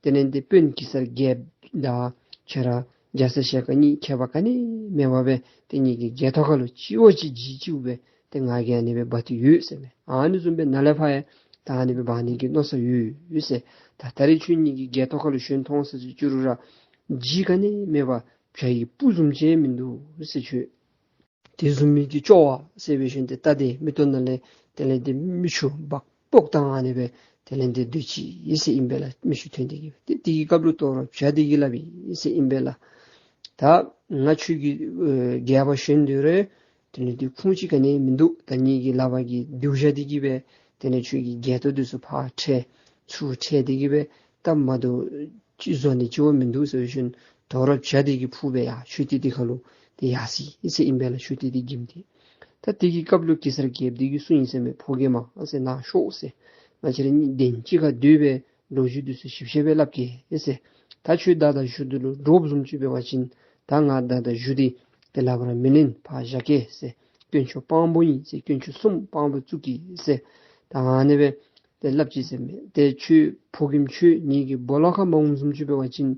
དེ་ལས་ཏེ་དཔོན་གེ་སར་རྒྱལཔོ་དང་ཁྱོད་ར་རྒྱ་ཚ་ཞལ་དཀར་གཉིས་ཁྱད་པར་ག་ནི་མེད་པར་སྦེ་ཏེ་ངེ་གི་སྒལ་ཏོ་ཁར་ལུ་གཅིག་བ་གཅིག་གཅིག་གཅིག་སྦེ་ཏེ་ང་གིས་ཨ་ནི་སྦེ་འབག་སྟེ་ཡོད་ཟེར་མས། ཨ་ནི་བཟུམ་སྦེ་ནཱ་ལས་ཕར་ཡང་ད་ཨ་ནི་སྦེ་འབག་ནི་གི་མནོ་བསམ་ཡོད་ཡོད་ཟེར། ད་ ད་ད་རེས་ཁྱོད་ངེ་གི་སྒལ་ཏོ་ཁ་ལུ་ཞོན་ཐོན་ཟེར་ཞུ་རུང་ར་ལྗིད་ག་ནི་མེད་པར་བྱ་ཡི་སྤུ་བཟུམ་ཅིག་མིན་འདུག་ཟེར། ཁྱོད་དེ་བཟུམ་མའི་གི་སྐྱོ་བ་ཟེར་སྦེ་ཞིནམ་ཏེ་རྟ་དེ་མིག་ཏོ་ནང་ལས་དེ་ལས་ཏེ་མིག་ཆུ་སྦག་སྦོག་བཏང་ཨ་ནི་སྦེ་དེ་ལས་ཏེ་སྡོད་ཅི་ཟེར་ཨིན་པས་ལགས། མིག་ཆུ་ཐོན་ཏེ་གི་ཏེ་དེ་གི་སྐབས་ལུ་དོ་རུང་བྱ་དེ་གིས་སླབ་ཨིན་ཟེར་ཨིན་པས་ལགས། ད་ང་ཁྱོད་ཀྱི་ཨེ་སྒལ་པར་ཞོན་སྡོད་རུང་དེ་ལས་ཏེ་ཁུངས་ཅིག་ག་ནི་མིན་འདུག། ད་ངེ་གི་ལག་པ་གི་རྡེའུ་ཞྭ་དེ་གིས་སྦེ་དེ་ལས་ཁྱོད་ཀྱི་སྒལ་ཏོ་དེ་ཚུ་ཕར་ཁྲིད་ཚུར་ཁྲིད་དེ་གིས་སྦེ་སྟབས་མ་བདེཝ་ཅིག་བཟོ་ནི་ཅིག་འོང་མིན་འདུག་ཟེར་ཞིནམ་དོ་རུང་བྱ་དེ་གིས་ཕུ་སྦེ་ཡར་མཆོད་རྟེན་དེ་ཁ་ལུ་ཏེ་ཡར་སོ་ཡི་ཟེར་ཨིན་པས་ལགས། མཆོད་རྟེན་དེ་བསྒྱིམས་ཏེ། ད་དེ་གི་སྐབས་ལུ་གེ་སར་རྒྱལཔོ་དེ་གིས་གསུངས་ཡི་ཟེར་མས། ཕོ་རྒནམ་ཨ་ཟེར་ནཱ་ཤོག་ཟེར། ང་བཅས་ར་གཉིས་གདན་གཅིག་ཁར་སྡོད་སྦེ་ལོ་རྒྱུས་དེ་ཚུ་ཞིབ་ཞིབ་སྦེ་སླབ་གེ་ཟེར། ད་ཁྱོད་མདའ་དང་གཞུ་དེ་ལུ་འདྲོགཔ་བཟུམ་ཅིག་འབད་བ་ཅིན་ད་ང་མདའ་དང་གཞུ་དེ་ཏེ་ལག་པར་མི་ལེན། ཕར་བཞག་གེ་ཟེར། དཀོན་མཆོག་དཔང་པོ་ཨིན་ཟེར། དཀོན་མཆོག་གསུམ་དཔང་པོ་བཙུགས་གེ་ཟེར། ད་ཨ་ནི་སྦེ་ཏེ་སླབ་ཅི་ཟེར་མས། ཏེ་ཁྱོད་ཕོ་རྒནམ་ཁྱོད་ངེ་གི་སྦོ་ལོགས་ཁར་མ་འོངམ་བཟུམ་ཅིག་འབད་བ་ཅིན་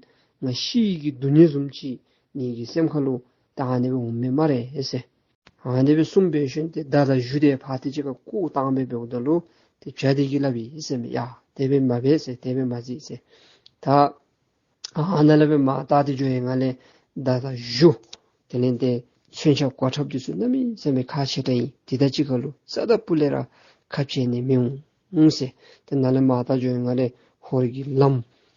ང་ཤི་ཡི་གི་སྡུག་བསྔལ་བཟུམ་ཅིག་ངེ་གི་སེམས་ཁ་ལུ་ད་ཨ་ནི་སྦེ་འོང་མས་སྨ་རེ་ཟེར། ཨ་ནི་སྦེ་གསུངས་སྦེ་ཞིནམ་ཏེ་མདའ་དང་གཞུ་དེ་ཕར་ཏེ་གཅིག་ཁར་བཀོ་བཏང་སྦེ་འབདཝ་ད་ལུ་ཏེ་བྱ་དེ་གིས་སླབ་ཨིན་ཟེར་མས། ཡ་དེ་སྦེ་མ་འབད་ཟེར། དེ་སྦེ་མ་མཛད་ཟེར། ད་ཨ་ནཱ་ལས་སྦེ་མར་བལྟ་སྟེ་འགྱོ་བའི་སྒང་ལས་མདའ་དང་གཞུ་དེ་ལས་ཏེ་མཚོན་ཆ་གོ་ཁྲབ་དེ་ཚུ་གནམ་མེད་ས་མེད་ཁག་ཆེ་དྲགས་ཨིན། དེ་དང་གཅིག་ཁར་ལུ་རྩ་དང་སྤུ་ལས་ར་ཁ་འཕྱལ་ནི་མི་འོང་ཟེར། ཏེ་ནཱ་ལས་མར་བལྟ་འགྱོ་བའི་སྒང་ལས་ཧོར་གྱི་ལམ་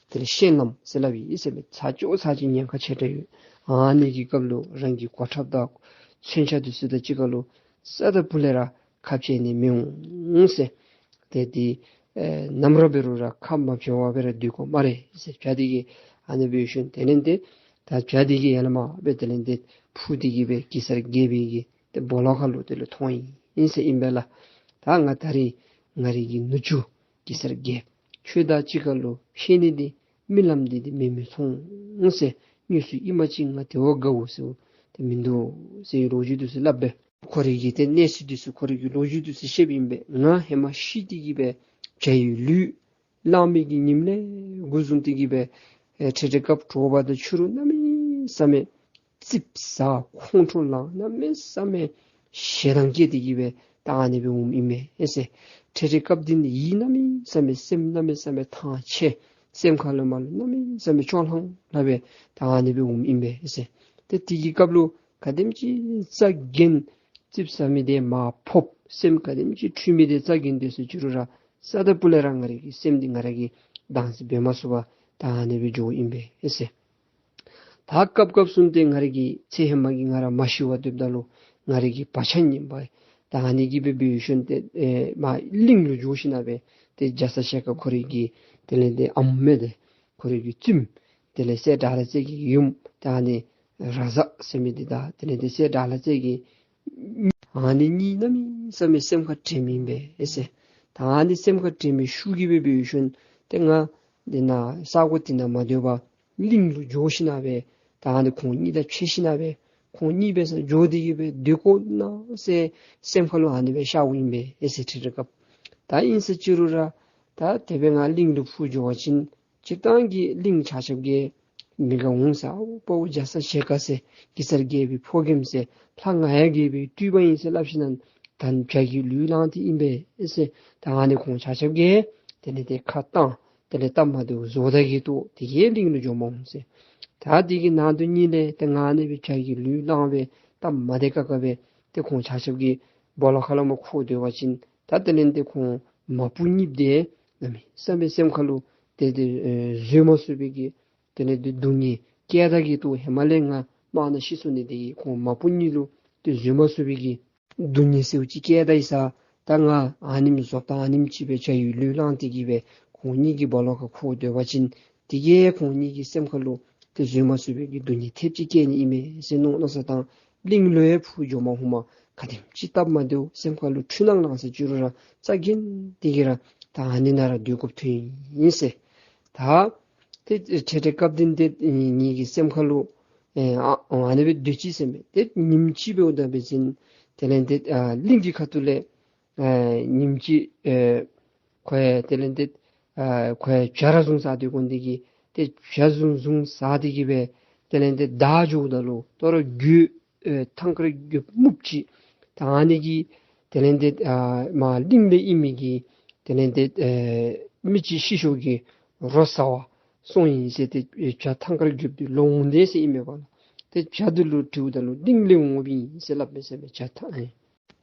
དེ་ལས་གཤེན་ལམ་ཟེར་སླབ་ཨིན་ཟེར་མས། ཚ་ཅོག་ཚ་ཅིག་ཉེན་ཁ་ཆེ་དྲགས་ཡོད། ཨ་ནི་གི་སྐབས་ལུ་རང་གི་གོ་ཁྲབ་དང་མཚོན་ཆ་དེ་ཚུ་དང་གཅིག་ཁར་ལུ་རྩ་དང་སྤུ་ལས་ར་ཁ་འཕྱལ་ནི་མི་འོང་ཟེར། ཏེ་དེ་ཨེ་ནམ་ར་འབད་རུང་ར་ཁ་མ་འཕྱལ་བར་སྦེ་ར་སྡོད་དགོ་སྨ་རེ་ཟེར། བྱ་དེ་གིས་ཨ་ནི་སྦེ་ཞིནམ་དེ་ལས་ཏེ་ད་བྱ་དེ་གིས་ཡར་ལས་མར་སྦེ་དེ་ལས་ཏེ་ཕུ་སྟེ་གིས་སྦེ་གེ་སར་རྒྱལ་པོའི་གི་ཏེ་སྦོ་ལོགས་ཁ་ལུ་དེ་ལུ་ཐོན་ཡི་ཟེར་ཨིན་པས་ལགས། ད་ང་ད་རིས་ང་རའི་གི་ནུ་གཅུང་གེ་སར་རྒྱལཔོ་ཁྱོད་དང་གཅིག་ཁར་ལུ་ཕྱད་ནི་དེ་རྨི་ལམ་འདི་དེ་མེད་མི་མཐོང་ཟེར། དངོས་སུ་ཨིན་པ་ཅིན་ང་དེ་བ་དགའཝ་ཟེར་དེ་མིན་འདུག་ཟེར་ལོ་རྒྱུས་དེ་ཚུ་སླབ་སྦེ་ཁོ་རའི་གི་ཏེ་གནས་ཚུལ་དེ་ཚུ་ཁོ་རའི་གི་ལོ་རྒྱུས་དེ་ཚུ་བཤདཔ་ཨིན་པས། ང་ཧེ་མ་ཤི་སྟེ་གིས་སྦེ་བྱ་ཡི་ལུས་བླངས་མི་གི་ཉིནམ་ལས་འགོ་བཟུང་སྟེ་གིས་སྦེ་ཨེ་འཕྲལ་འཕྲལ་སྐབས་དྲོ་པ་དང་ཕྱི་རུ་གནམ་མེད་ས་མེད་ཙིགཔ་ཟ་ཁོང་ཁྲོ་ལངས་གནམ་མེད་ས་མེད་ཞེ་སྡང་སྐྱེས་ཏེ་གིས་སྦེ་ད་ཨ་ནི་སྦེ་འོངམ་ཨིན་མས་ཨེ་ཟེར། འཕྲལ་འཕྲལ་སྐབས་འདི་ནི་ཡིད་གནམ་མེད་ས་མེད་སེམས་གནམ་མེད་ས་མེད་ཐང་ཆད། སེམས་ཁ་ལུ་མར་ལུ་གནམ་མེད་ས་མེད་སྐྱོ་ལྷང་ལྷང་སྦེ་ད་ཨ་ནི་སྦེ་འོངམ་ཨིན་མས་ཨེ་ཟེར། ཏེ་དེ་གི་སྐབས་ལུ་ག་དེམ་ཅིག་རྩ་འགེངས་ཙིགཔ་ཟ་མི་དེ་མར་ཕབ། སེམས་ག་དེམ་ཅིག་འཁྲུལ་མི་དེ་རྩ་འགེངས་ཏེ་ཟེར་ཞུ་རུང་ར་རྩ་དང་སྤུ་ལས་ར་ང་རའི་གི་སེམས་འདི་ང་ར་གིས་དྭངས་སུ་འབད་མ་ཚུགས་པར་ད་ཨ་ནི་སྦེ་འགྱོཝ་ཨིན་པས་ཨེ་ཟེར། ད་སྐབས་སྐབས་སུ་ཏེ་ང་རའི་གི་ཚེ་ཧེ་མ་གི་ང་ར་མ་ཤི་བར་སྡོདཔ་ད་ལུ་ང་རའི་གི་བག་ཆགས་ངན་པ་ད་ཨ་ནི་གིས་སྦེ་འབད་ཞིནམ་ཏེ་ཨེ་མར་གླིང་ལུ་འགྱོ་ཞིན་ན་སྦེ་ཏེ་རྒྱ་ཚ་ཞལ་དཀར་ཁོ་རའི་གི་དེ་ལས་ཏེ་ཨམ་མས་ཏེ་ཁོ་རའི་གི་བཙུནམོ་དེ་ལས་སྲས་དགྲ་ལྷ་རྩེ་རྒྱལ་གྱི་ཡུམ་ད་ཨ་ནི་ར་ཛ་ཟེར་མི་འདི་དང་དེ་ལས་ཏེ་སྲས་དགྲ་ལྷ་རྩེ་རྒྱལ་ཨ་ནི་གཉིས་གནམ་མེད་ས་མེད་སེམས་ཁར་དྲན་མི་ཨིན་པས་ཨེ་ཟེར། ད་ཨ་ནི་སེམས་ཁར་དྲན་མི་ཤུགས་ཀྱིས་སྦེ་འབད་ཞིནམ་ཏེ་ང་འདི་ནང་ས་གོ་འདི་ནང་མ་སྡོད་པར་གླིང་ལུ་འགྱོ་ཞིན་ན་སྦེ་ད་ཨ་ནི་ཁོང་གཉིས་དང་ཕྱད་ཞིན་ན་སྦེ་ཁོང་གཉིས་སྦེ་ས་འགྱོ་སྟེ་གིས་སྦེ་སྡོད་དགོ་ན་ཟེར་སེམས་ཁ་ལུ་ཨ་ནི་སྦེ་ཤརཝ་ཨིན་པས་ཨེ་ཟེར། འཕྲལ་འཕྲལ་སྐབས་ད་ཨིན་ཟེར་ཞུ་རུང་ར་ད་དེ་སྦེ་ང་གླིང་ལུ་འཕུར་འགྱོ་བ་ཅིན་སྤྱིར་བཏང་གི་གླིང་ཆ་ཁྱབ་ཀྱིས་མི་དགའ་འོང་ཟེར། ཨའུ་དཔའ་བོ་རྒྱ་ཚ་ཞལ་དཀར་ཟེར་གེ་སར་རྒྱལ་པོའི་ཕོ་རྒནམ་ཟེར་ལྷ་ང་ཡ་རྒྱལ་པོའི་སྤྲུལ་པ་ཨིན་ཟེར་སླབ་ཞིན་ན་ད་བྱ་གི་ལུས་བླངས་ཏེ་ཨིན་པས་ཨེ་ཟེར། ད་ཨ་ནི་ཁོང་ཆ་ཁྱབ་ཀྱིས་དེ་ལས་ཏེ་ཁ་བཏང་དེ་ལས་སྟབས་མ་བདེཝ་བཟོ་ད་གི་ཏོ་དེ་གིས་གླིང་ལུ་འགྱོ་མ་འོང་ཟེར། ད་དེ་གི་ནང་དུ་གཉིས་ལས་ཏེ་ང་ཨ་ནི་སྦེ་བྱ་གི་ལུས་བླངས་སྦེ་སྟབས་མ་བདེ་ཁག་ཁ་སྦེ་ཏེ་ཁོང་ཆ་ཁྱབ་ཀྱིས་སྦོ་ལོགས་ཁ་ལུ་མར་འཁོར་སྡོད་པ་ཅིན་ད་དེ་ལས་ཏེ་ཁོང་མ་བུ་གཉིས་དེ་གནམ་མེད་ས་མེད་སེམས་ཁ་ལུ་ཏེ་ཏེ་ཨེ་བཟོད་མ་ཚུགས་པའི་གི་དེ་ལས་ཏེ་སྡུག་བསྔལ་བསྐྱེད་ད་གི་ཏོ་ཧེ་མ་ལས་ང་དམག་ནང་ཤི་སོང་ནི་དེ་གིས་ཁོང་མ་བུ་གཉིས་ལུ་ཏེ་བཟོད་མ་ཚུགས་པའི་གི་སྡུག་བསྔལ་ཟེརཝ་ཅིག་བསྐྱེད་ད་ཡི་ས། ད་ང་ཨ་ནེམ་བཟོ་ལྟ་ཨ་ནེམ་ཅིག་སྦེ་བྱ་ཡི་ལུས་བླངས་ཏེ་གིས་སྦེ་ཁོང་གཉིས་ཀྱི་སྦོ་ལོགས་ཁར་འཁོར་སྡོད་པ་ཅིན་དེ་གིས་ཁོང་གཉིས་ཀྱི་སེམས་ཁ་ལུ་ཏེ་བཟོད་མ་ཚུགས་པའི་གི་སྡུག་བསྔལ་ཐེབས་ཅིག་བསྐྱེད་ནི་ཨིན་མས་ཟེར་མནོ་མནོ་བསམ་བཏང་། གླིང་ལུ་ཡང་འཕུར་འགྱོ་མ་ནུམ་ག་དེམ་ཅིག་སྟབས་མ་བདེཝ་སེམས་ཁ་ལུ་འཁྲུལ་སྣང་ལངས་ཟེར་ཞུ་རུང་ར་རྩ་འགེངས་ཏེ་གིས་ར་ད་ཨ་ནི་ནང་ར་སྡོད་དགོཔ་ཐོན་ཡི་ཟེར། ད་ཏེ་འཕྲལ་འཕྲལ་སྐབས་འདི་ཏེ་ངེ་གི་སེམས་ཁ་ལུ་ཨེ་ཨ་ཨ་ནི་སྦེ་སྡོད་ཅི་ཟེར་མས། ཏེ་ཉིནམ་ཅིག་འབདཝ་ད་འབད་བ་ཅིན་དེ་ལས་ཏེ་ཨ་གླིང་གི་ཁ་ཐུག་ལས་ཨེ་ཉིནམ་ཅིག་ཨེ་ཁོ་ཡང་དེ་ལས་ཏེ་ཨེ་ཁོ་ཡང་བྱ་ར་བཟུང་ཟ་སྟེ་འོང་སྟེ་གིས་ཏེ་བྱ་བཟུང་བཟུང་ཟ་སྟེ་གིས་སྦེ་དེ་ལས་ཏེ་བདའ་འགྱོཝ་ད་ལུ་དོ་རུང་རྒོད་ཨེ་ཐང་དཀར་རྒོད་སྨུགཔོ་ཅིག་ད་ཨ་ནི་གིས་དེ་ལས་ཏེ་ཨ་མར་གླིང་ལས་ཨིན་མི་གི་དེ་ལས་ཏེ་ཨེ་མི་ཅིག་ཤི་ཤོར་གི་ རོ་ཟ་བར་སོང་ཡི་ཟེར། ཏེ་བྱ་ཐང་དཀར་རྒོདཔོ་འདི་ལོག་འོང་དེས་ཟེར་ཨིན་མས་པ་ལགས། ཏེ་བྱ་འདི་ལུ་དྲིཝ་ད་ལུ་གླིང་ལས་འོངམ་ཨིན་ཟེར་སླབ་མས་ཟེར་མས། བྱ་ཐང་ཨེ་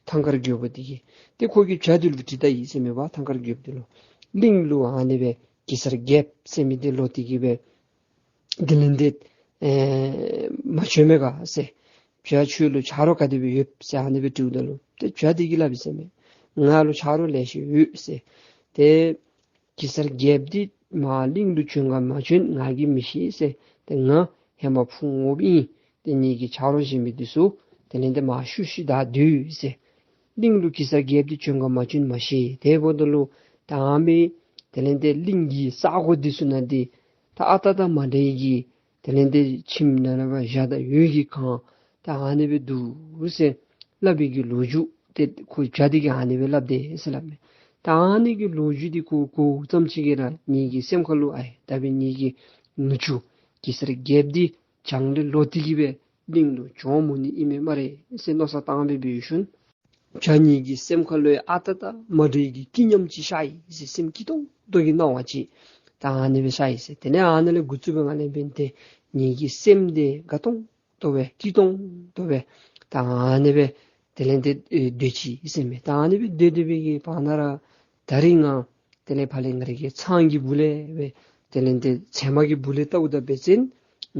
ཐང་དཀར་རྒོདཔོ་འདི་གིས། ཏེ་ཁོ་གིས་བྱ་འདི་ལུ་དྲིས་ད་ཡི་ཟེར་མས་པ། ཐང་དཀར་རྒོདཔོ་འདི་ལུ། གླིང་ལུ་ཨ་ནི་སྦེ་གེ་སར་རྒྱལཔོ་ཟེར་མི་འདི་ལོག་སྟེ་གི་སྦེ་དེ་ལས་ཏེ་ཨེ་མ་བྱོན་མས་ག་ཟེར། བྱ་ཁྱོད་ལུ་ཆ་རོགས་ག་དེ་སྦེ་ཡོད་ཟེར་ཨ་ནི་སྦེ་དྲིཝ་ད་ལུ། ཏེ་བྱ་འདི་གིས་སླབ་ཡི་ཟེར་མས། ང་ལུ་ཆ་རོགས་ལེ་ཤ་ཡོད་ཟེར། ཏེ་གེ་སར་རྒྱལཔོ་འདི་མར་གླིང་ལུ་བྱོན་ག་མ་བྱོན་ང་གིས་མི་ཤེས་ཟེར། ཏེ་ང་ཧེ་མ་ཕུང་འོངམ་ཨིན། ཏེ་ངེ་གི་ཆ་རོགས་བྱིན་མི་འདི་ཚུ་དེ་ལས་ཏེ་མར་ཤུལ་ཤུལ་བདའ་སྡོད་ཡི་ཟེར། གླིང་ལུ་གེ་སར་རྒྱལཔོ་འདི་བྱོན་ག་མ་བྱོན་མ་ཤེས། དེ་འབདཝ་ད་ལུ་ད་ཨ་མི་དེ་ལས་ཏེ་གླིང་གི་ས་གོ་འདི་ཚུ་ནང་འདི་ད་ཨ་རྟག་དང་མ་འདྲ་བའི་གི་དེ་ལས་ཏེ་ཁྱིམ་ནང་ན་བ་བཞག་ད་འོད་ཀྱིས་གང་ད་ཨ་ནི་སྦེ་འདུག་ཟེར་སླབ་པའི་གི་ལོ་རྒྱུས་འདི་ཁོ་བྱ་འདི་གིས་ཨ་ནི་སྦེ་སླབ་དེས་ཟེར་སླབ་མས། ད་ཨ་ནི་གི་ལོ་རྒྱུས་འདི་གོ་གོཝ་ཙམ་ཅིག་གིས་ར་ངེ་གི་སེམས་ཁ་ལུ་ཨའེ་ད་འབདན་ངེ་གི་ནུ་གཅུང་གེ་སར་རྒྱལཔོ་འདི་བྱང་ལས་ལོག་སྟེ་གི་སྦེ་གླིང་ལུ་བྱོན་འོང་ནི་ཨིན་མས་སྨ་རེ་ཟེར་མནོ་བསམ་བཏང་སྦེ་འབད་ཞིནམ་བྱ་ངེ་གི་སེམས་ཁ་ལུ་ཡང་ཨ་རྟག་དང་མ་འདྲ་བའི་གི་སྐྱིད་ཉམས་ཅིག་ཤར་ཡི་ཟེར། སེམས་སྐྱིད་ཏོང་ཏོ་གི་སྣང་བ་ཅིག་ད་ཨ་ནི་སྦེ་ཤར་ཡི་ཟེར། དེ་ལས་ཨ་ནི་ལས་འགོ་བཙུགས་སྦེ་ང་ལས་འབདན་ཏེ་ངེ་གི་སེམས་འདི་དགའ་ཏོང་ཏོ་སྦེ་སྐྱིད་ཏོང་ཏོ་སྦེ་ད་ཨ་ནི་སྦེ་དེ་ལས་ཏེ་ཨེ་སྡོད་ཅི་ཟེར་མས། ད་ཨ་ནི་སྦེ་སྡོད་སྡོད་པའི་གི་བར་ན་ར་ད་རིས་ང་དེ་ལས་ཕར་ལས་ང་རའི་གི་ཚང་གི་སྦུག་ལས་སྦེ་དེ་ལས་ཏེ་ཚལ་མ་གི་སྦུག་ལས་བལྟཝ་ད་འབད་བ་ཅིན་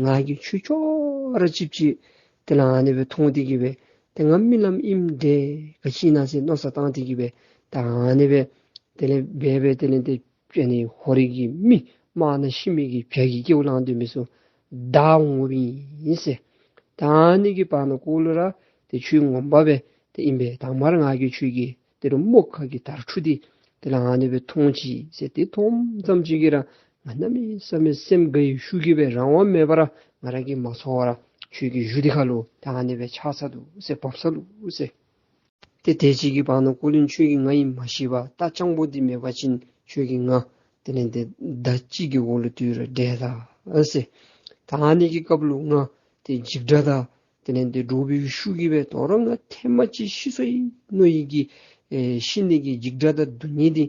ང་གིས་ཁྱོད་ཅོག་ར་ཅིག་ཅིག་དེ་ལས་ཨ་ནི་སྦེ་མཐོང་སྟེ་གི་སྦེ་ཏེ་ང་རྨི་ལམ་ཨིནམ་འདྲས་ག་ཅི་ཨིན་ན་ཟེར་མནོ་བསམ་བཏང་སྟེ་གི་སྦེ་ད་ཨ་ནི་སྦེ་དེ་ལས་འབད་སྦེ་དེ་ལས་ཏེ་ཨ་ནི་ཧོར་གྱི་མི་དམག་ནང་ཤི་མི་གི་བྱ་གི་སྐྱེ་བ་བླངས་སྡོད་མི་ཚུ་བདའ་འོངམ་ཨིན་ཟེར། ད་ཨ་ནི་གི་བར་ན་གུ་ལུ་ར་ཏེ་ཁྱོད་ངོ་མ་སྦེ་ཏེ་ཨིན་པས། དང་པ་ར་ང་གིས་ཁྱོད་ཀྱི་དེ་རུ་རྨོག་ཁ་གི་དར་ཕྲུ་འདི་དེ་ལས་ཨ་ནི་སྦེ་མཐོང་ཅི་ཟེར། ཏེ་མཐོངམ་ཙམ་ཅིག་གིས་ར་ང་གནམ་མེད་ས་མེད་སེམས་དགའ་བའི་ཤུགས་ཀྱིས་སྦེ་རང་དབང་མེད་པར་ར་ང་ར་གིས་མ་ཚོར་བར་ར་ཁྱོད་ཀྱི་གཞུ་འདི་ཁ་ལུ་ད་ཨ་ནི་སྦེ་ཆགས་ཚར་འདུག་ཟེར། བབས་ཚར་འདུག་ཟེར། ཏེ་དེ་ཅིག་གི་བར་ན་གུ་ལུ་ཁྱོད་ཀྱིས་ང་ཨིནམ་མ་ཤེས་པར་རྟ་རྐྱང་པོ་འདི་མེད་པ་ཅིན་ཁྱོད་ཀྱིས་ང་དེ་ལས་ཏེ་མདའ་གཅིག་གི་འོག་ལུ་དེ་རུ་བསྒྲལ་ད་ཟེར། ད་ཨ་ནི་གི་སྐབས་ལུ་ང་ཏེ་འཇིགས་སྐྲག་དང་དེ་ལས་ཏེ་འདྲོག་པའི་ཤུགས་ཀྱིས་སྦེ་དོ་རུང་ང་ཐེངས་མ་གཅིག་ཤི་སོང་ཡི་མནོ་ཡི་གི་ཨེ་ཤི་ནི་གི་འཇིགས་སྐྲག་དང་སྡུག་བསྔལ་འདི་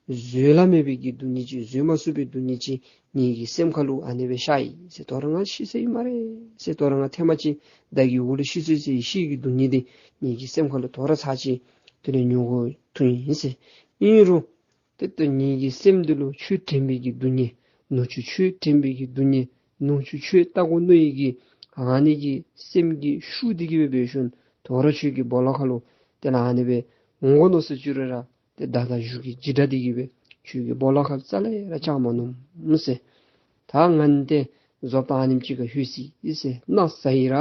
བཟོད་གླགས་མེད་པའི་གི་སྡུག་བསྔལ་ཅིག་བཟོད་མ་ཚུགས་པའི་སྡུག་བསྔལ་ཅིག་ངེ་གི་སེམས་ཁ་ལུ་ཨ་ནི་སྦེ་ཤར་ཡི་ཟེར། དོ་རུང་ང་ཤི་སོང་ཡི་སྨ་རེ་ཟེར། དོ་རུང་ང་ཐེངས་མ་གཅིག་མདའ་གི་འོག་ལུ་ཤི་སོང་ཡི་ཟེར་ཤི་གི་སྡུག་བསྔལ་འདི་ངེ་གི་སེམས་ཁ་ལུ་དོ་རུང་ཚར་གཅིག་དེ་ལས་མྱོང་དགོ་ཐུག་ཡི་ཟེར། ཨིན་རུང་ཏེ་ད་ངེ་གི་སེམས་འདི་ལུ་ཁྱོད་དྲན་པའི་གི་སྡུག་བསྔལ་ནུ་གཅུང་ཁྱོད་དྲན་པའི་གི་སྡུག་བསྔལ་ནུ་གཅུང་ཁྱོད་ལྟ་དགོ་མནོ་ཡི་གི་ཨ་ནི་གི་སེམས་ཀྱི་ཤུགས་འདི་གིས་སྦེ་འབད་ཞིནམ་དོ་རུང་ཁྱོད་ཀྱི་སྦོ་ལོགས་ཁ་ལུ་དེ་ལས་ཨ་ནི་སྦེ་འོང་དགོ་མནོ་ཟེར་ཅི་རུང་ར་ཏེ་མདའ་དང་གཞུ་གི་འཇིགས་སྐྲག་འདི་གིས་སྦེ་ཁྱོད་ཀྱི་སྦོ་ལོགས་ཁར་རྩ་ལས་ར་བཅར་མ་ནུམ་ཟེར། ད་ང་ཏེ་བཟོ་ལྟ་ཨ་ནེམ་ཅིག་ཁར་ལྷོད་ཅི་ཟེར། མནའ་ཟ་ཡི་ར་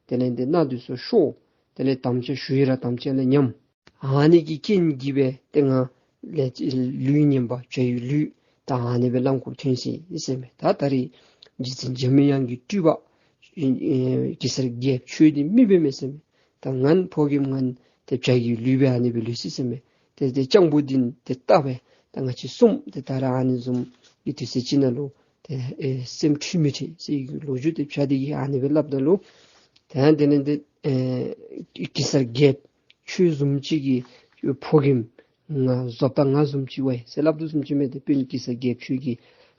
དེ་ལས་ཏེ་མནའ་འདི་ཚུ་ཤོར། དེ་ལས་དམ་བཅའ་ཞུ་ཡི་ར་དམ་བཅའ་ལས་ཉམས། ཨ་ནི་གི་རྐྱེན་གྱིས་སྦེ་ཏེ་ང་ལས་ལུས་ངན་པ་བྱ་ཡི་ལུས་ད་ཨ་ནི་སྦེ་རླངས་འཁོར་ཐོན་ཅི་ཟེར་མས། ད་ད་རིས་རྗེ་བཙུན་འཇམ་དབྱངས་ཀྱི་སྤྲུལ་པ་ཨེ་གེ་སར་རྒྱལཔོ་ཁྱོད་འདི་མི་སྦེ་མེན་ཟེར་མས། ད་ང་ཕོ་རྒནམ་ང་ཏེ་བྱ་གི་ལུས་སྦེ་ཨ་ནི་སྦེ་ལུས་ཅི་ཟེར་མས། ཏེ་ཏེ་སྤྱང་པོ་འདི་ཏེ་རྟ་སྦེ་ད་ང་བཅས་གསུམ་ཏེ་ད་ར་ཨ་ནི་བཟུམ་གྱི་དུས་ཚོད་ཅིག་ནང་ལུ་ཏེ་ཨེ་སེམས་འཁྲུལ་མི་འཁྲུལ་ཟེར་གྱི་ལོ་རྒྱུས་འདི་བྱ་འདི་གིས་ཨ་ནི་སྦེ་སླབ་ད་ལུ་ཏེ་དེ་ལས་ཏེ་ཨེ་གེ་སར་རྒྱལཔོ་ཁྱོད་བཟུམ་ཅིག་གི་ཕོ་རྒནམ་ང་བཟོ་ལྟ་ང་བཟུམ་ཅིག་བ་ཡི་ཟེར་སླབ་དོ་བཟུམ་ཅིག་མས། ཏེ་དཔོན་གེ་སར་རྒྱལཔོ་ཁྱོད་ཀྱི་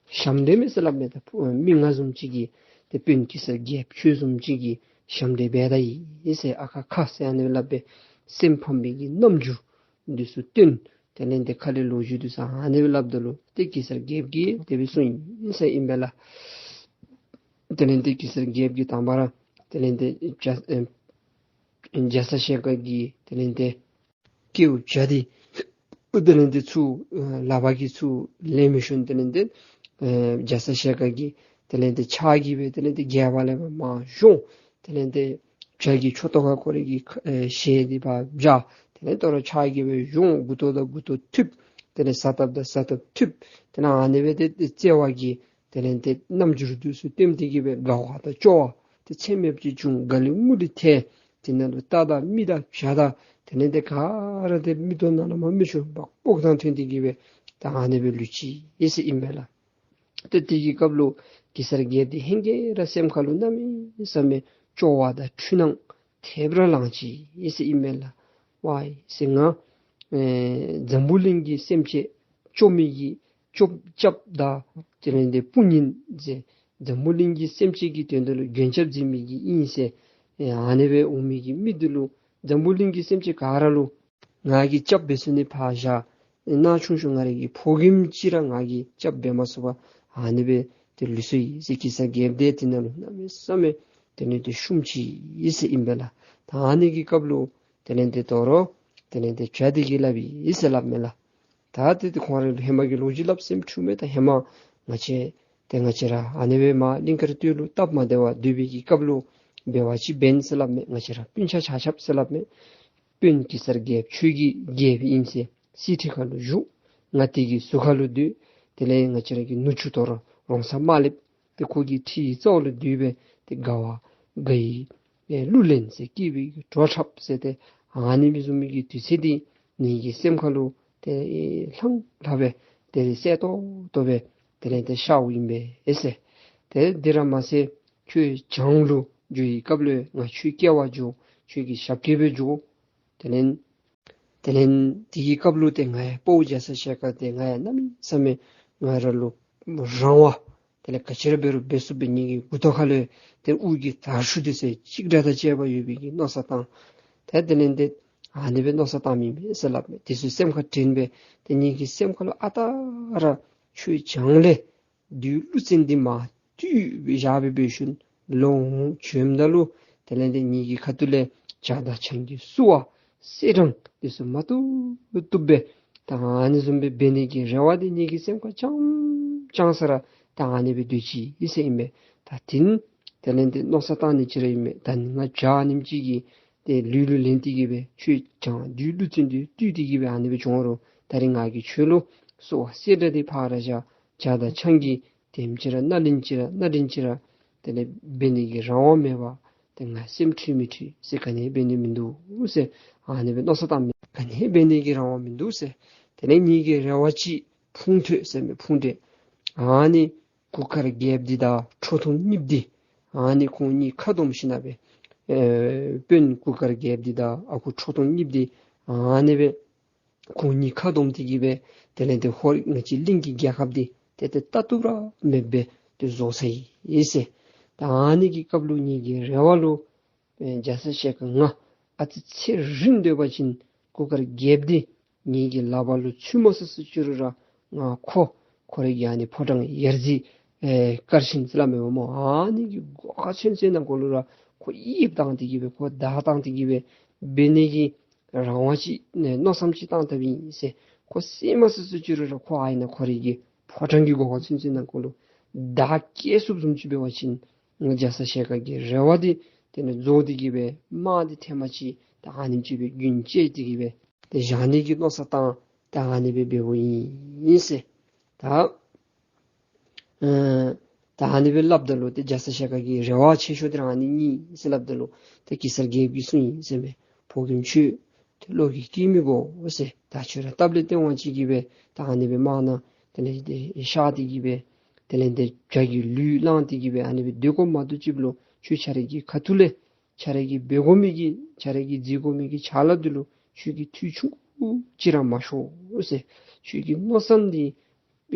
ཞབས་འདྲེན་མས་ཟེར་སླབ་མས། ཏེ་ཕོ་མི་ང་བཟུམ་ཅིག་གི་ཏེ་དཔོན་གེ་སར་རྒྱལཔོ་ཁྱོད་བཟུམ་ཅིག་གི་ཞབས་འདྲེན་འབད་ད་ཡི་ཟེར་ཨ་ཁ་ཁ་ཟེར་ཨ་ནི་སྦེ་སླབ་སྦེ་སེམས་ཕམ་པའི་གི་རྣམ་འགྱུར་འདི་ཚུ་སྟོན། དེ་ལས་ཏེ་ཁ་ལས་ལོ་རྒྱུས་འདི་ཚུ་ཨ་ནི་སྦེ་སླབ་ད་ལུ་ཏེ་གེ་སར་རྒྱལཔོ་གིས་དེ་སྦེ་གསུངས་ཡི་ཟེར་ཨིན་པས་ལགས། དེ་ལས་ཏེ་གེ་སར་རྒྱལཔོ་གིས་དང་པ་ར་དེ་ལས་ཏེ་རྒྱ་ཨེ་རྒྱ་ཚ་ཞལ་དཀར་གྱི་དེ་ལས་ཏེ་སྐྱེཝ་བྱ་འདི་དེ་ལས་ཏེ་ཚུར་ལག་པ་གིས་ཚུར་ལེན་མི་ཤོང་། དེ་ལས་ཏེ་ཨེ་རྒྱ་ཚ་ཞལ་དཀར་གྱིས་དེ་ལས་ཏེ་ཕྱག་གིས་སྦེ་དེ་ལས་ཏེ་རྒྱབ་ལས་སྦེ་མར་ཤོང་། དེ་ལས་ཏེ་བྱ་གི་མཆུ་ཏོ་ཁར་ཁོ་རའི་གི་ཁ་ཨེ་ཞལ་འདི་ཕར་སྦྱར། དེ་ལས་ཏེ་རོགས་ཕྱག་གིས་སྦེ་ཤོང་། མགུ་ཏོ་དང་མགུ་ཏོ་ཐུག། དེ་ལས་ས་ཐགཔ་དང་ས་ཐགཔ་ཐུག། དེ་ལས་ཨ་ནི་སྦེ་ཏེ་ཏེ་བརྩེ་བ་གི་དེ་ལས་ཏེ་རྣམ་འགྱུར་འདི་ཚུ་སྟོན་ཏེ་གི་སྦེ་དགའ་བ་དང་སྐྱོ་བ་ཏེ་ཚད་མེདཔ་ཅིག་བྱུང་། དགའ་ལི་ངུ་ལི་ཐལ། དེ་ནང་ལུ་རྟ་དང་མི་དང་བྱ་དང་དེ་ལས་ཏེ་ག་ར་ཏེ་མིག་ཏོ་ནང་ལས་མར་མིག་ཆུ་འབག་འབག་དང་ཐོན་ཏེ་གི་སྦེ་ད་ཨ་ནི་སྦེ་ལུས་ཅི་ཟེར་ཨིན་པས་ལགས། ཏེ་དེ་གི་སྐབས་ལུ་གེ་སར་རྒྱལཔོ་འདི་ཧེང་སྐལ་ར་སེམས་ཁ་ལུ་གནམ་མེད་ས་མེད་སྐྱོ་བ་དང་འཁྲུལ་སྣང་ཐེབས་ར་ལངས་ཅི་ཟེར་ཨིན་པས་ལགས། ཝའི་ཟེར་ང་ཨེ་འཛམ་བུ་གླིང་གི་སེམས་ཅན་སྐྱོ་མི་གི་ སྐྱོབ་སྐྱབས་དང་དེ་ལས་འདི་དཔུང་གཉེན་ཟེར་འཛམ་བུ་གླིང་གི་སེམས་ཅན་གྱི་དོན་དུ་ལུ་མགོན་སྐྱབས་མཛད་མི་གི་ཨིན་ཟེར། ཨེ་ཨ་ནི་སྦེ་འོང་མི་གི་མི་འདི་ལུ་འཛམ་བུ་གླིང་གི་སེམས་ཅན་ག་ར་ལུ་ང་གིས་སྐྱབས་འབད་ཚུགས་ནི་ཕར་བཞག། ཨེ་ནང་ཆུང་ཤོས་ང་རའི་གི་ཕོ་རྒནམ་ཅིག་ར་ང་གིས་སྐྱབས་འབད་མ་ཚུགས་པར་ཨ་ནི་སྦེ་ཏེ་ལུས་སོ་ཡི་ཟེར། གེ་སར་རྒྱལཔོ་འདི་དེ་ནང་ལུ་གནམ་མེད་ས་མེད་དེ་ལས་ཏེ་བཤུམ་ཅི་ཡི་ཟེར་ཨིན་པས་ལགས། ད་ཨ་ནི་གི་སྐབས་ལུ་དེ་ལས་ཏེ་དོ་རུང་དེ་ལས་ཏེ་བྱ་འདི་གིས་སླབ་ཡི་ཟེར་སླབ་མས་ལགས། ད་ཏེ་ཏེ་ཁོང་ར་ལུ་ཧེ་མ་གི་ལོ་རྒྱུས་སླབ་སེམས་འཁྲུལ་མས། ད་ཧེ་མ་ང་བཅས་ཏེ་ང་བཅས་ར་ཨ་ནི་སྦེ་མར་གླིང་དཀར་སྟོད་ལུ་སྟབས་མ་བདེ་བར་སྡོད་པའི་གི་སྐབས་ལུ་འབད་བ་ཅིན་འབདན་ཟེར་སླབ་མས། ང་བཅས་ར་སྤུན་ཆ་ཆ་ཁྱབ་ཟེར་སླབ་མས། དཔོན་གེ་སར་རྒྱལཔོ་ཁྱོད་ཀྱི་རྒྱལཔོ་ཨིན་ཟེར་གསེར་ཁྲི་ཁར་ལུ་བཞུགས། ང་དེ་གི་ཟུར་ཁར་ལུ་སྡོད། དེ་ལས་ང་བཅས་ར་གི་ནུ་གཅུང་དོ་རུང་རོང་ཚ་དམར་ལེབ་ཏེ་ཁོ་གི་ཁྲི་ཡི་རྩ་བ་ལུ་སྡོད་སྦེ་ཏེ་དགའ་བ་དགའ་ཡི་ཨེ་གླུ་ལེན་ཟེར་སྐྱིད་པའི་བྲོ་འཁྲབ་ཟེར། ཏེ་ཨ་ནི་མི་བཟུམ་མའི་གི་དུས་ཚོད་འདི་ངེ་གི་སེམས་ཁར་ལུ་ཏེ་ཨེ་ལྷང་ལྷང་སྦེ་ཏེ་གསལ་ཏོག་ཏོ་སྦེ་དེ་ལས་ཏེ་ཤརཝ་ཨིན་པས་ཟེར། ཏེ་འདི་ར་མ་ཚད་ཁྱོད་བྱང་ལུ་འགྱོ་བའི་སྐབས་ལུ་ང་ཁྱོད་སྐྱེལ་བར་འགྱོ། ཁྱོད་ཀྱི་ཞབས་སྐྱེལ་སྦེ་འགྱོ། དེ་ལས་དེ་ལས་དེ་གི་སྐབས་ལུ་ཏེ་ང་ཡང་དཔའ་བོ་རྒྱ་ཚ་ཞལ་དཀར་འདི་ང་ཡང་གནམ་མེད་ས་མེད་ང་ར་ལུ་རང་དབང་དེ་ལས་ག་ཅི་ར་འབད་རུང་འབད་ཚུགས་པའི་ངེ་གི་མགུ་ཏོ་ཁ་ལུ་ཏེ་དབུ་གི་དར་ཤུགས་འདི་ཚུ་གཅིག་སྒྲིལ་དང་བཅས་པ་ཡོད་པའི་གི་མནོ་བསམ་བཏང་། ཏེ་དེ་ལས་ཏེ་ཨ་ནི་སྦེ་མནོ་བསམ་བཏང་མི་མས་ཟེར་སླབ་མས། དེ་ཚུ་སེམས་ཁར་དྲན་སྦེ་ཏེ་ངེ་གི་སེམས་ཁར་ལུ་ཨ་རྟག་ར་ཁྱོད་བྱང་ལས་བདུད་ཀླུ་བཙན་འདི་མར་བཏུལ་བཞག་སྦེ་འབད་ཞིནམ་ལོག་འོང་བྱོནམ་ད་ལུ་དེ་ལས་ཏེ་ངེ་གི་ཁ་ཐུག་ལས་བྱ་དང་ཆང་གི་བསུ་བ་གསེར་སྦྲང་འདི་ཚུ་མ་བཏུབ་བཏུབ་སྦེ་ད་ཨ་ནི་བཟུམ་སྦེ་འབད་ནི་གི་རེ་བ་འདི་ངེ་གི་སེམས་ཁར་བཅང་བཅང་ས་ར་ད་ཨ་ནི་སྦེ་སྡོད་ཅི་ཟེར་ཨིན་པས། ད་དེ་ནི་དེ་ལས་ཏེ་མནོ་བསམ་བཏང་ནི་ཅིག་ར་ཨིན་མས། ད་ནི་ང་བྱ་ཨ་ནེམ་ཅིག་གིས་ཏེ་ལུས་ལུ་ལེན་ཏེ་གི་སྦེ་ཁྱོད་བྱང་བདུད་ཀླུ་བཙན་འདི་བཏུལ་ཏེ་གི་སྦེ་ཨ་ནི་སྦེ་བྱུང་རུང་ད་རིས་ང་གིས་ཁྱོད་ལུ་བསུ་བ་གསེར་སྦྲང་འདི་ཕར་ར་བཞག། བྱ་དང་ཆང་གི་དེམ་ཅིག་ར་སྣ་ལེན་ཅིག་ར་སྣ་ལེན་ཅིག་ར་དེ་ལས་འབད་ནི་གི་རང་དབང་མེད་པར་ཏེ་ང་སེམས་འཁྲུལ་མི་འཁྲུལ་ཟེར་ག་ནི་འབད་ནི་མིན་འདུག་ཟེར་ཨ་ནི་སྦེ་མནོ་བསམ་བཏང་མི་ག་ནི་འབད་ནི་གི་རང་དབང་མིན་འདུག་ཟེར། དེ་ལས་ངེ་གི་རེ་བ་ཅིག་ཕུང་ཐོད་ཟེར་མི་ཕུང་འདྲེ་ཨ་ནི་གུར་དཀར་རྒྱལཔོ་འདི་དང་ཁྲོ་ཐུང་གཉིསཔོ་འདི་ཨ་ནི་ཁོང་གཉིས་ཁ་བསྡོམས་ཞིནམ་སྦེ་ཨེ་དཔོན་གུར་དཀར་རྒྱལཔོ་འདི་དང་ཨ་ཁུ་ཁྲོ་ཐུང་གཉིསཔོ་འདི་ཨ་ནི་སྦེ་ཁོང་གཉིས་ཁ་བསྡོམས་ཏེ་གི་སྦེ་དེ་ལས་ཏེ་ཧོར་ང་བཅས་གླིང་གི་རྒྱལ་ཁབ་འདི་ཏེ་ཏེ་ལྟ་བཏུབ་ར་མེདཔ་སྦེ་ཏེ་བཟོ་ཚར་ཡི་ཟེར། ད་ཨ་ནི་གི་སྐབས་ལུ་ངེ་གི་རེ་བ་ལུ་ཨེ་རྒྱ་ཚ་ཞལ་དཀར་ང་ཨ་ཙི་ཚེ་རིང་སྡོད་པ་ཅིན་གུར་དཀར་རྒྱལཔོ་འདི་ངེ་གི་ལག་པ་ལུ་ཚུད་མ་ཚུགས་ཚུགས་ཅི་རུང་ར་ང་ཁོ་ཁོ་རའི་གི་ཨ་ནི་ཕོ་བྲང་ཡ་རྩེ་ཨེ་དཀར་ཆེན་ཟེར་སླབ་མས་པ་སྨོ། ཨ་ནི་གི་སྒོ་ཁ་ཚུན་ཚོད་ནང་འཁོད་ལུ་ར་ཁོ་ཡིབ་བཏང་སྟེ་གི་སྦེ་ཁོ་བདའ་བཏང་སྟེ་གི་སྦེ་འབད་ནི་གི་རང་དབང་ཅིག་ནས་མནོ་བསམ་ཅིག་བཏང་བཏངམ་ཨིན་ཟེར། ཁོ་བསད་མ་ཚུགས་ཚུགས་ཅི་རུང་ར་ཁོ་ཨ་ནི་ཁོ་རའི་གི་ཕོ་བྲང་གི་སྒོ་ཁ་ཚུན་ཚོད་ནང་འཁོད་ལུ་བདའ་སྐྱེལ་ཚུགསཔ་བཟུམ་ཅིག་འབད་བ་ཅིན་རྒྱ་ཚ་ཞལ་དཀར་གྱི་རེ་བ་འདི་དེ་ནི་རྫོགས་ཏེ་གི་སྦེ་དམག་འདི་ཐེངས་མ་ཅིག་ད་ཨ་ནེམ་ཅིག་སྦེ་རྒྱུན་བཅད་དེ་གི་སྦེ་ཏེ་བཞག་ནི་གི་མནོ་བསམ་བཏང་ད་ཨ་ནི་སྦེ་འབདཝ་ཨིན་ཟེར། ད་ཨ་ད་ཨ་ནི་སྦེ་སླབ་ད་ལུ་ཏེ་རྒྱ་ཚ་ཞལ་དཀར་གྱི་རེ་བ་ཆེ་ཤོས་འདི་ར་ཨ་ནི་ཨིན་ཟེར་སླབ་ད་ལུ་ཏེ་གེ་སར་རྒྱལཔོ་གིས་གསུངས་ཡི་ཟེར་མས། ཕོ་རྒནམ་ཁྱོད་ཏེ་བློ་གིས་འཁྱུད་མི་དགོ་ཟེར། ད་ཁྱོད་ར་སྟབས་ལེགས་སྟེས་དབང་ཅིག་གིས་སྦེ་ད་ཨ་ནི་སྦེ་དམག་ནང་དེ་ལས་ཏེ་ཤར་ཏེ་གི་སྦེ་དེ་ལས་ཏེ་བྱ་གི་ལུས་བླངས་ཏེ་གི་སྦེ་ཨ་ནི་སྦེ་སྡོད་དགོཔ་མ་གཏོགས་ཅིག་ལུ་ཁྱོད་ཁྱོད་རའི་གི་ཁ་ཐུག་ལས་ཁྱོད་རའི་གི་འབད་དགོ་མི་གི་ཁྱོད་རའི་གི་མཛད་དགོ་མི་གི་ཕྱག་ལཱ་འདི་ལུ་ཁྱོད་ཀྱིས་ཐུགས་ཆུང་ཀུ་ཅིག་ར་མ་ཤོར་ཟེར། ཁྱོད་ཀྱི་མནོ་བསམ་འདི་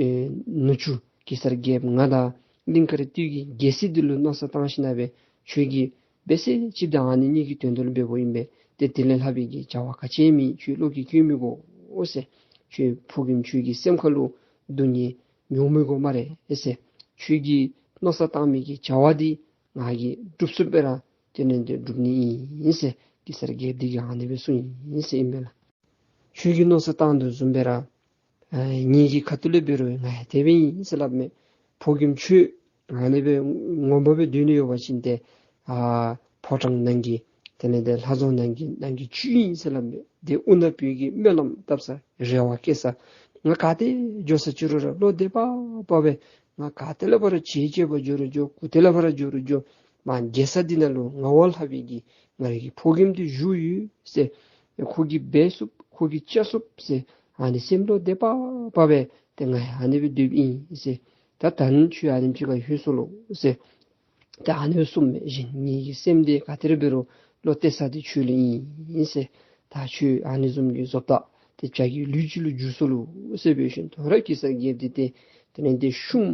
ཨེ་ནུ་གཅུང་གེ་སར་རྒྱལཔོ་ང་དང་གླིང་དཀར་སྟོད་ཀྱི་རྒྱལ་སྲིད་འདི་ལུ་མནོ་བསམ་བཏང་ཞིནམ་སྦེ་ཁྱོད་ཀྱིས་འབད་ཟེར་ཅིག་ད་ཨ་ནི་ངེ་གི་དོན་དུ་ལུ་འབདཝ་ཨིན་པས། ཏེ་དེ་ལས་ལྷག་པའི་གི་བྱ་བ་ག་ཅི་མེད། ཁྱོད་བློ་གིས་འཁྱུད་མི་དགོ་ཟེར། ཁྱོད་ཕོ་རྒནམ་ཁྱོད་ཀྱི་སེམས་ཁ་ལུ་སྡུག་བསྔལ་མྱོང་མི་དགོ་སྨ་རེ་ཟེར། ཁྱོད་ཀྱིས་མནོ་བསམ་བཏང་མི་གི་བྱ་བ་འདི་ང་གིས་སྒྲུབ་ཚུགསཔ་སྦེ་ར་དེ་ནི་འདི་སྒྲུབ་ནི་ཨིན་ཟེར་གེ་སར་རྒྱལཔོ་འདི་གིས་ཨ་ནི་སྦེ་གསུངས་ཡི་ཟེར་ཨིན་པས་ལགས། ཁྱོད་ཀྱིས་མནོ་བསམ་བཏང་དོ་བཟུམ་སྦེ་ར་ཨ་ངེ་གི་ཁ་ཐུག་ལས་འབད་རུང་ང་ཡང་དེ་སྦེ་ཨིན་ཟེར་སླབ་མས། ཕོ་རྒནམ་ཁྱོད་ཨ་ནི་སྦེ་ངོ་མ་སྦེ་སྡོད་ནི་ཡོད་པ་ཅིན་ཏེ་ཨ་ཕོ་བྲང་ནང་གི་དེ་ལས་ཏེ་ལྷ་རྫོང་ནང་གི་ནང་གི་བཅུད་ཨིན་ཟེར་སླབ་མས། ཏེ་ཨུ་ནག་པོའི་གི་སྨོན་ལམ་བཏབ་ས་རེ་བ་བསྐྱེད་ས་ང་ག་ཏེ་འགྱོ་ས་ཅིག་རུང་ར་བློ་བདེ་བག་ཕབ་སྦེ་ང་ག་ཏེ་ལས་ཕར་ར་བྱེལ་བྱེལ་བར་འགྱོ་རུང་འགྱོ། གུ་ཏེ་ལས་ཕར་ར་འགྱོ་རུང་འགྱོ། མ་རྒྱལ་ས་འདི་ནང་ལུ་ང་བ་ལྷག་པའི་གི་ང་རའི་གི་ཕོ་རྒནམ་འདི་བཞུགས་ཡོད་ཟེར། ཁོ་གིས་འབད་ཚུགསཔ་ཁོ་གིས་བཅག་ཚུགསཔ་ཟེར་ཨ་ནི་སེམས་བློ་བདེ་བག་ཕབ་སྦེ་ཏེ་ང་ཡང་ཨ་ནི་སྦེ་སྡོདཔ་ཨིན་ཟེར། ད་ད་ནི་ཁྱོད་ཨ་ནེམ་ཅིག་ཁར་ལྷོད་སོ་ལོ་ཟེར། ད་ཨ་ནི་སྦེ་གསུངམ་མས། གཞན་ངེ་གི་སེམས་འདི་ག་ཏེ་ར་འབད་རུང་བློ་གཏད་ས་འདི་ཁྱོད་ལུ་ཨིན་ཟེར། ད་ཁྱོད་ཨ་ནི་བཟུམ་གྱི་བཟོ་ལྟ་ ཏེ་བྱ་གི་ལུས་ཅིག་ལུ་འགྱུར་སོ་ལོ་ཟེར་སྦེ་ཞིནམ་ད་རུང་གེ་སར་རྒྱལཔོ་འདི་ཏེ་དེ་ལས་ཏེ་ཤུམ་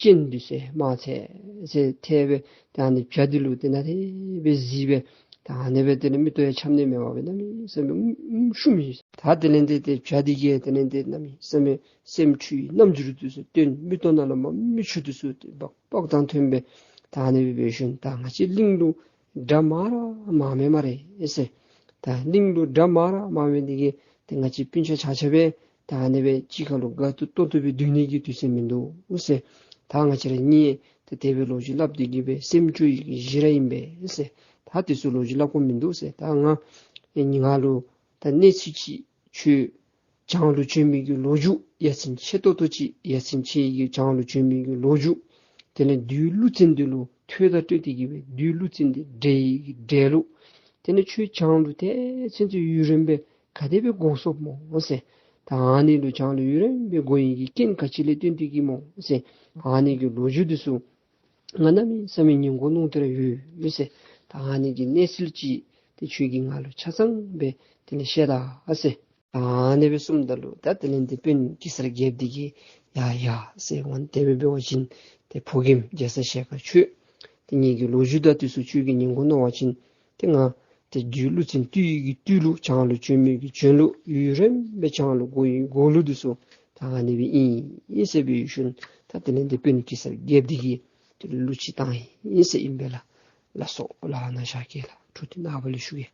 ཅན་འདི་ཚུ་མ་ཚད་ཟེར་ཐལ་སྦེ་ད་ཨ་ནི་བྱ་འདི་ལུ་ཏེ་ནཱ་དེ་སྦེ་གཟིགས་སྦེ་ད་ཨ་ནི་སྦེ་དེ་ལས་མིག་ཏོ་ཡང་ཆགས་ནི་མེད་པར་སྦེ་གནམ་མེད་ས་མེད་ཨུམ་ཨུམ་ཤུམ་ཡི། ད་དེ་ལས་ཏེ་ཏེ་བྱ་འདི་གིས་དེ་ལས་ཏེ་གནམ་མེད་ས་མེད་སེམས་འཁྲུལ་རྣམ་འགྱུར་འདི་ཚུ་སྟོན། མིག་ཏོ་ནང་ལས་མར་མིག་ཆུ་འདི་ཚུ་ཏེ་སྦག་སྦག་བཏང་འཐོན་སྦེ་ད་ཨ་ནི་སྦེ་འབད་ཞིནམ་ད་ང་བཅས་གླིང་ལུ་དགྲ་མང་ར་མང་མས་སྨ་རེ་ཟེར། ད་གླིང་ལུ་དགྲ་མང་ར་མང་མི་འདི་གིས་ཏེ་ང་བཅས་སྤུན་ཆ་ཆ་ཁྱབ་སྦེ་ད་ཨ་ནི་སྦེ་གཅིག་ཁར་ལུ་དགའ་ཏོག་ཏོ་སྦེ་སྡོད་ནི་གི་དུས་ཚོད་མིན་འདུག་ཟེར། ད་ང་བཅས་ར་གཉིས་ཏེ་དེ་སྦེ་ལོ་རྒྱུས་སླབ་སྟེ་གི་སྦེ་སེམས་སྐྱོ་ཡི་གི་གཞི་ར་ཨིན་པས་ཟེར། ད་དེ་ཚུ་ལོ་རྒྱུས་སླབ་དགོཔ་མིན་འདུག་ཟེར། ད་ང་ཨེ་ང་ལུ་ད་གནས་ཚུལ་ཅིག་ཁྱོད་བྱང་ལུ་བྱོན་མི་གི་ལོ་རྒྱུས་ཡ་མཚན་ཆེ་ཏོག་ཏོ་ཅིག་ཡ་མཚན་ཆེ་ཡི་གི་བྱང་ལུ་བྱོན་མི་གི་ལོ་རྒྱུས། དེ་ལས་བདུད་ཀླུ་བཙན་འདི་ལུ་ཐོས་དང་ལྟོས་ཏེ་གི་སྦེ་བདུད་ཀླུ་བཙན་འདི་བསྒྲལ་ཡི་གི་བསྒྲལ་ལུགས། དེ་ལས་ཁྱོད་བྱང་ལུ་ཏེ་ཚུན་ཚོད་ཡུན་རིངམོ་སྦེ་ག་དེ་སྦེ་འགོར་སོཔ་སྨོ་ཟེར། ད་ཨ་ནི་ལུ་བྱང་ལུ་ཡུན་རིངམོ་སྦེ་འགོར་ཡི་གི་རྐྱེན་ག་ཅི་ལས་བརྟེན་ཏེ་གི་སྨོ་ཟེར། ཨ་ནི་གི་ལོ་རྒྱུས་འདི་ཚུ་ང་གནམ་མེད་ས་མེད་ཉན་དགོ་མནོ་སྟེ་ར་ཡོད་ཟེར། ད་ཨ་ནི་གི་གནས་ཚུལ་ཅིག་ཏེ་ཁྱོད་ཀྱིས་ང་ལུ་ཆ་ཚང་སྦེ་དེ་ལས་བཤད་ད་ཟེར། ད་ཨ་ནི་སྦེ་གསུངམ་ད་ལུ་ད་དེ་ལས་ཏེ་དཔོན་གེ་སར་རྒྱལཔོ་འདི་གིས་ཡ་ཡ་ཟེར་འོང་། དེ་སྦེ་འབད་བ་ཅིན་ཏེ་ཕོ་རྒནམ་རྒྱ་ཚ་ཞལ་དཀར་ཁྱོད་ཏེ་ངེ་གི་ལོ་རྒྱུས་དང་དེ་ཚུ་ཁྱོད་ཀྱིས་ཉན་དགོ་མནོ་བ་ཅིན་ཏེ་ང་ཏེ་བདུད་ཀླུ་བཙན་བཏུལ་ཡི་གི་བཏུལ་ལུགས་བྱང་ལུ་བྱོན་མི་གི་བྱོན་ལུགས་ཡུན་རིངམོ་སྦེ་བྱང་ལུ་འགོར་ཡི་འགོར་ལུགས་འདི་ཚུ་ད་ཨ་ནི་སྦེ་ཨིན་ཨིན་ཟེར་སྦེ་ཞིནམ་ད་དེ་ལས་ཏེ་དཔོན་གེ་སར་རྒྱལཔོ་འདི་གིས་ཏེ་གླུ་ཅིག་བཏང་ཡི་ཟེར་ཨིན་པས་ལགས། ལགས་སོ་ལགས། ཨ་ནཱ་བཞག་གེ་ལགས། འཕྲོ་འདི་ནངས་པ་ལས་ཞུ་གེ།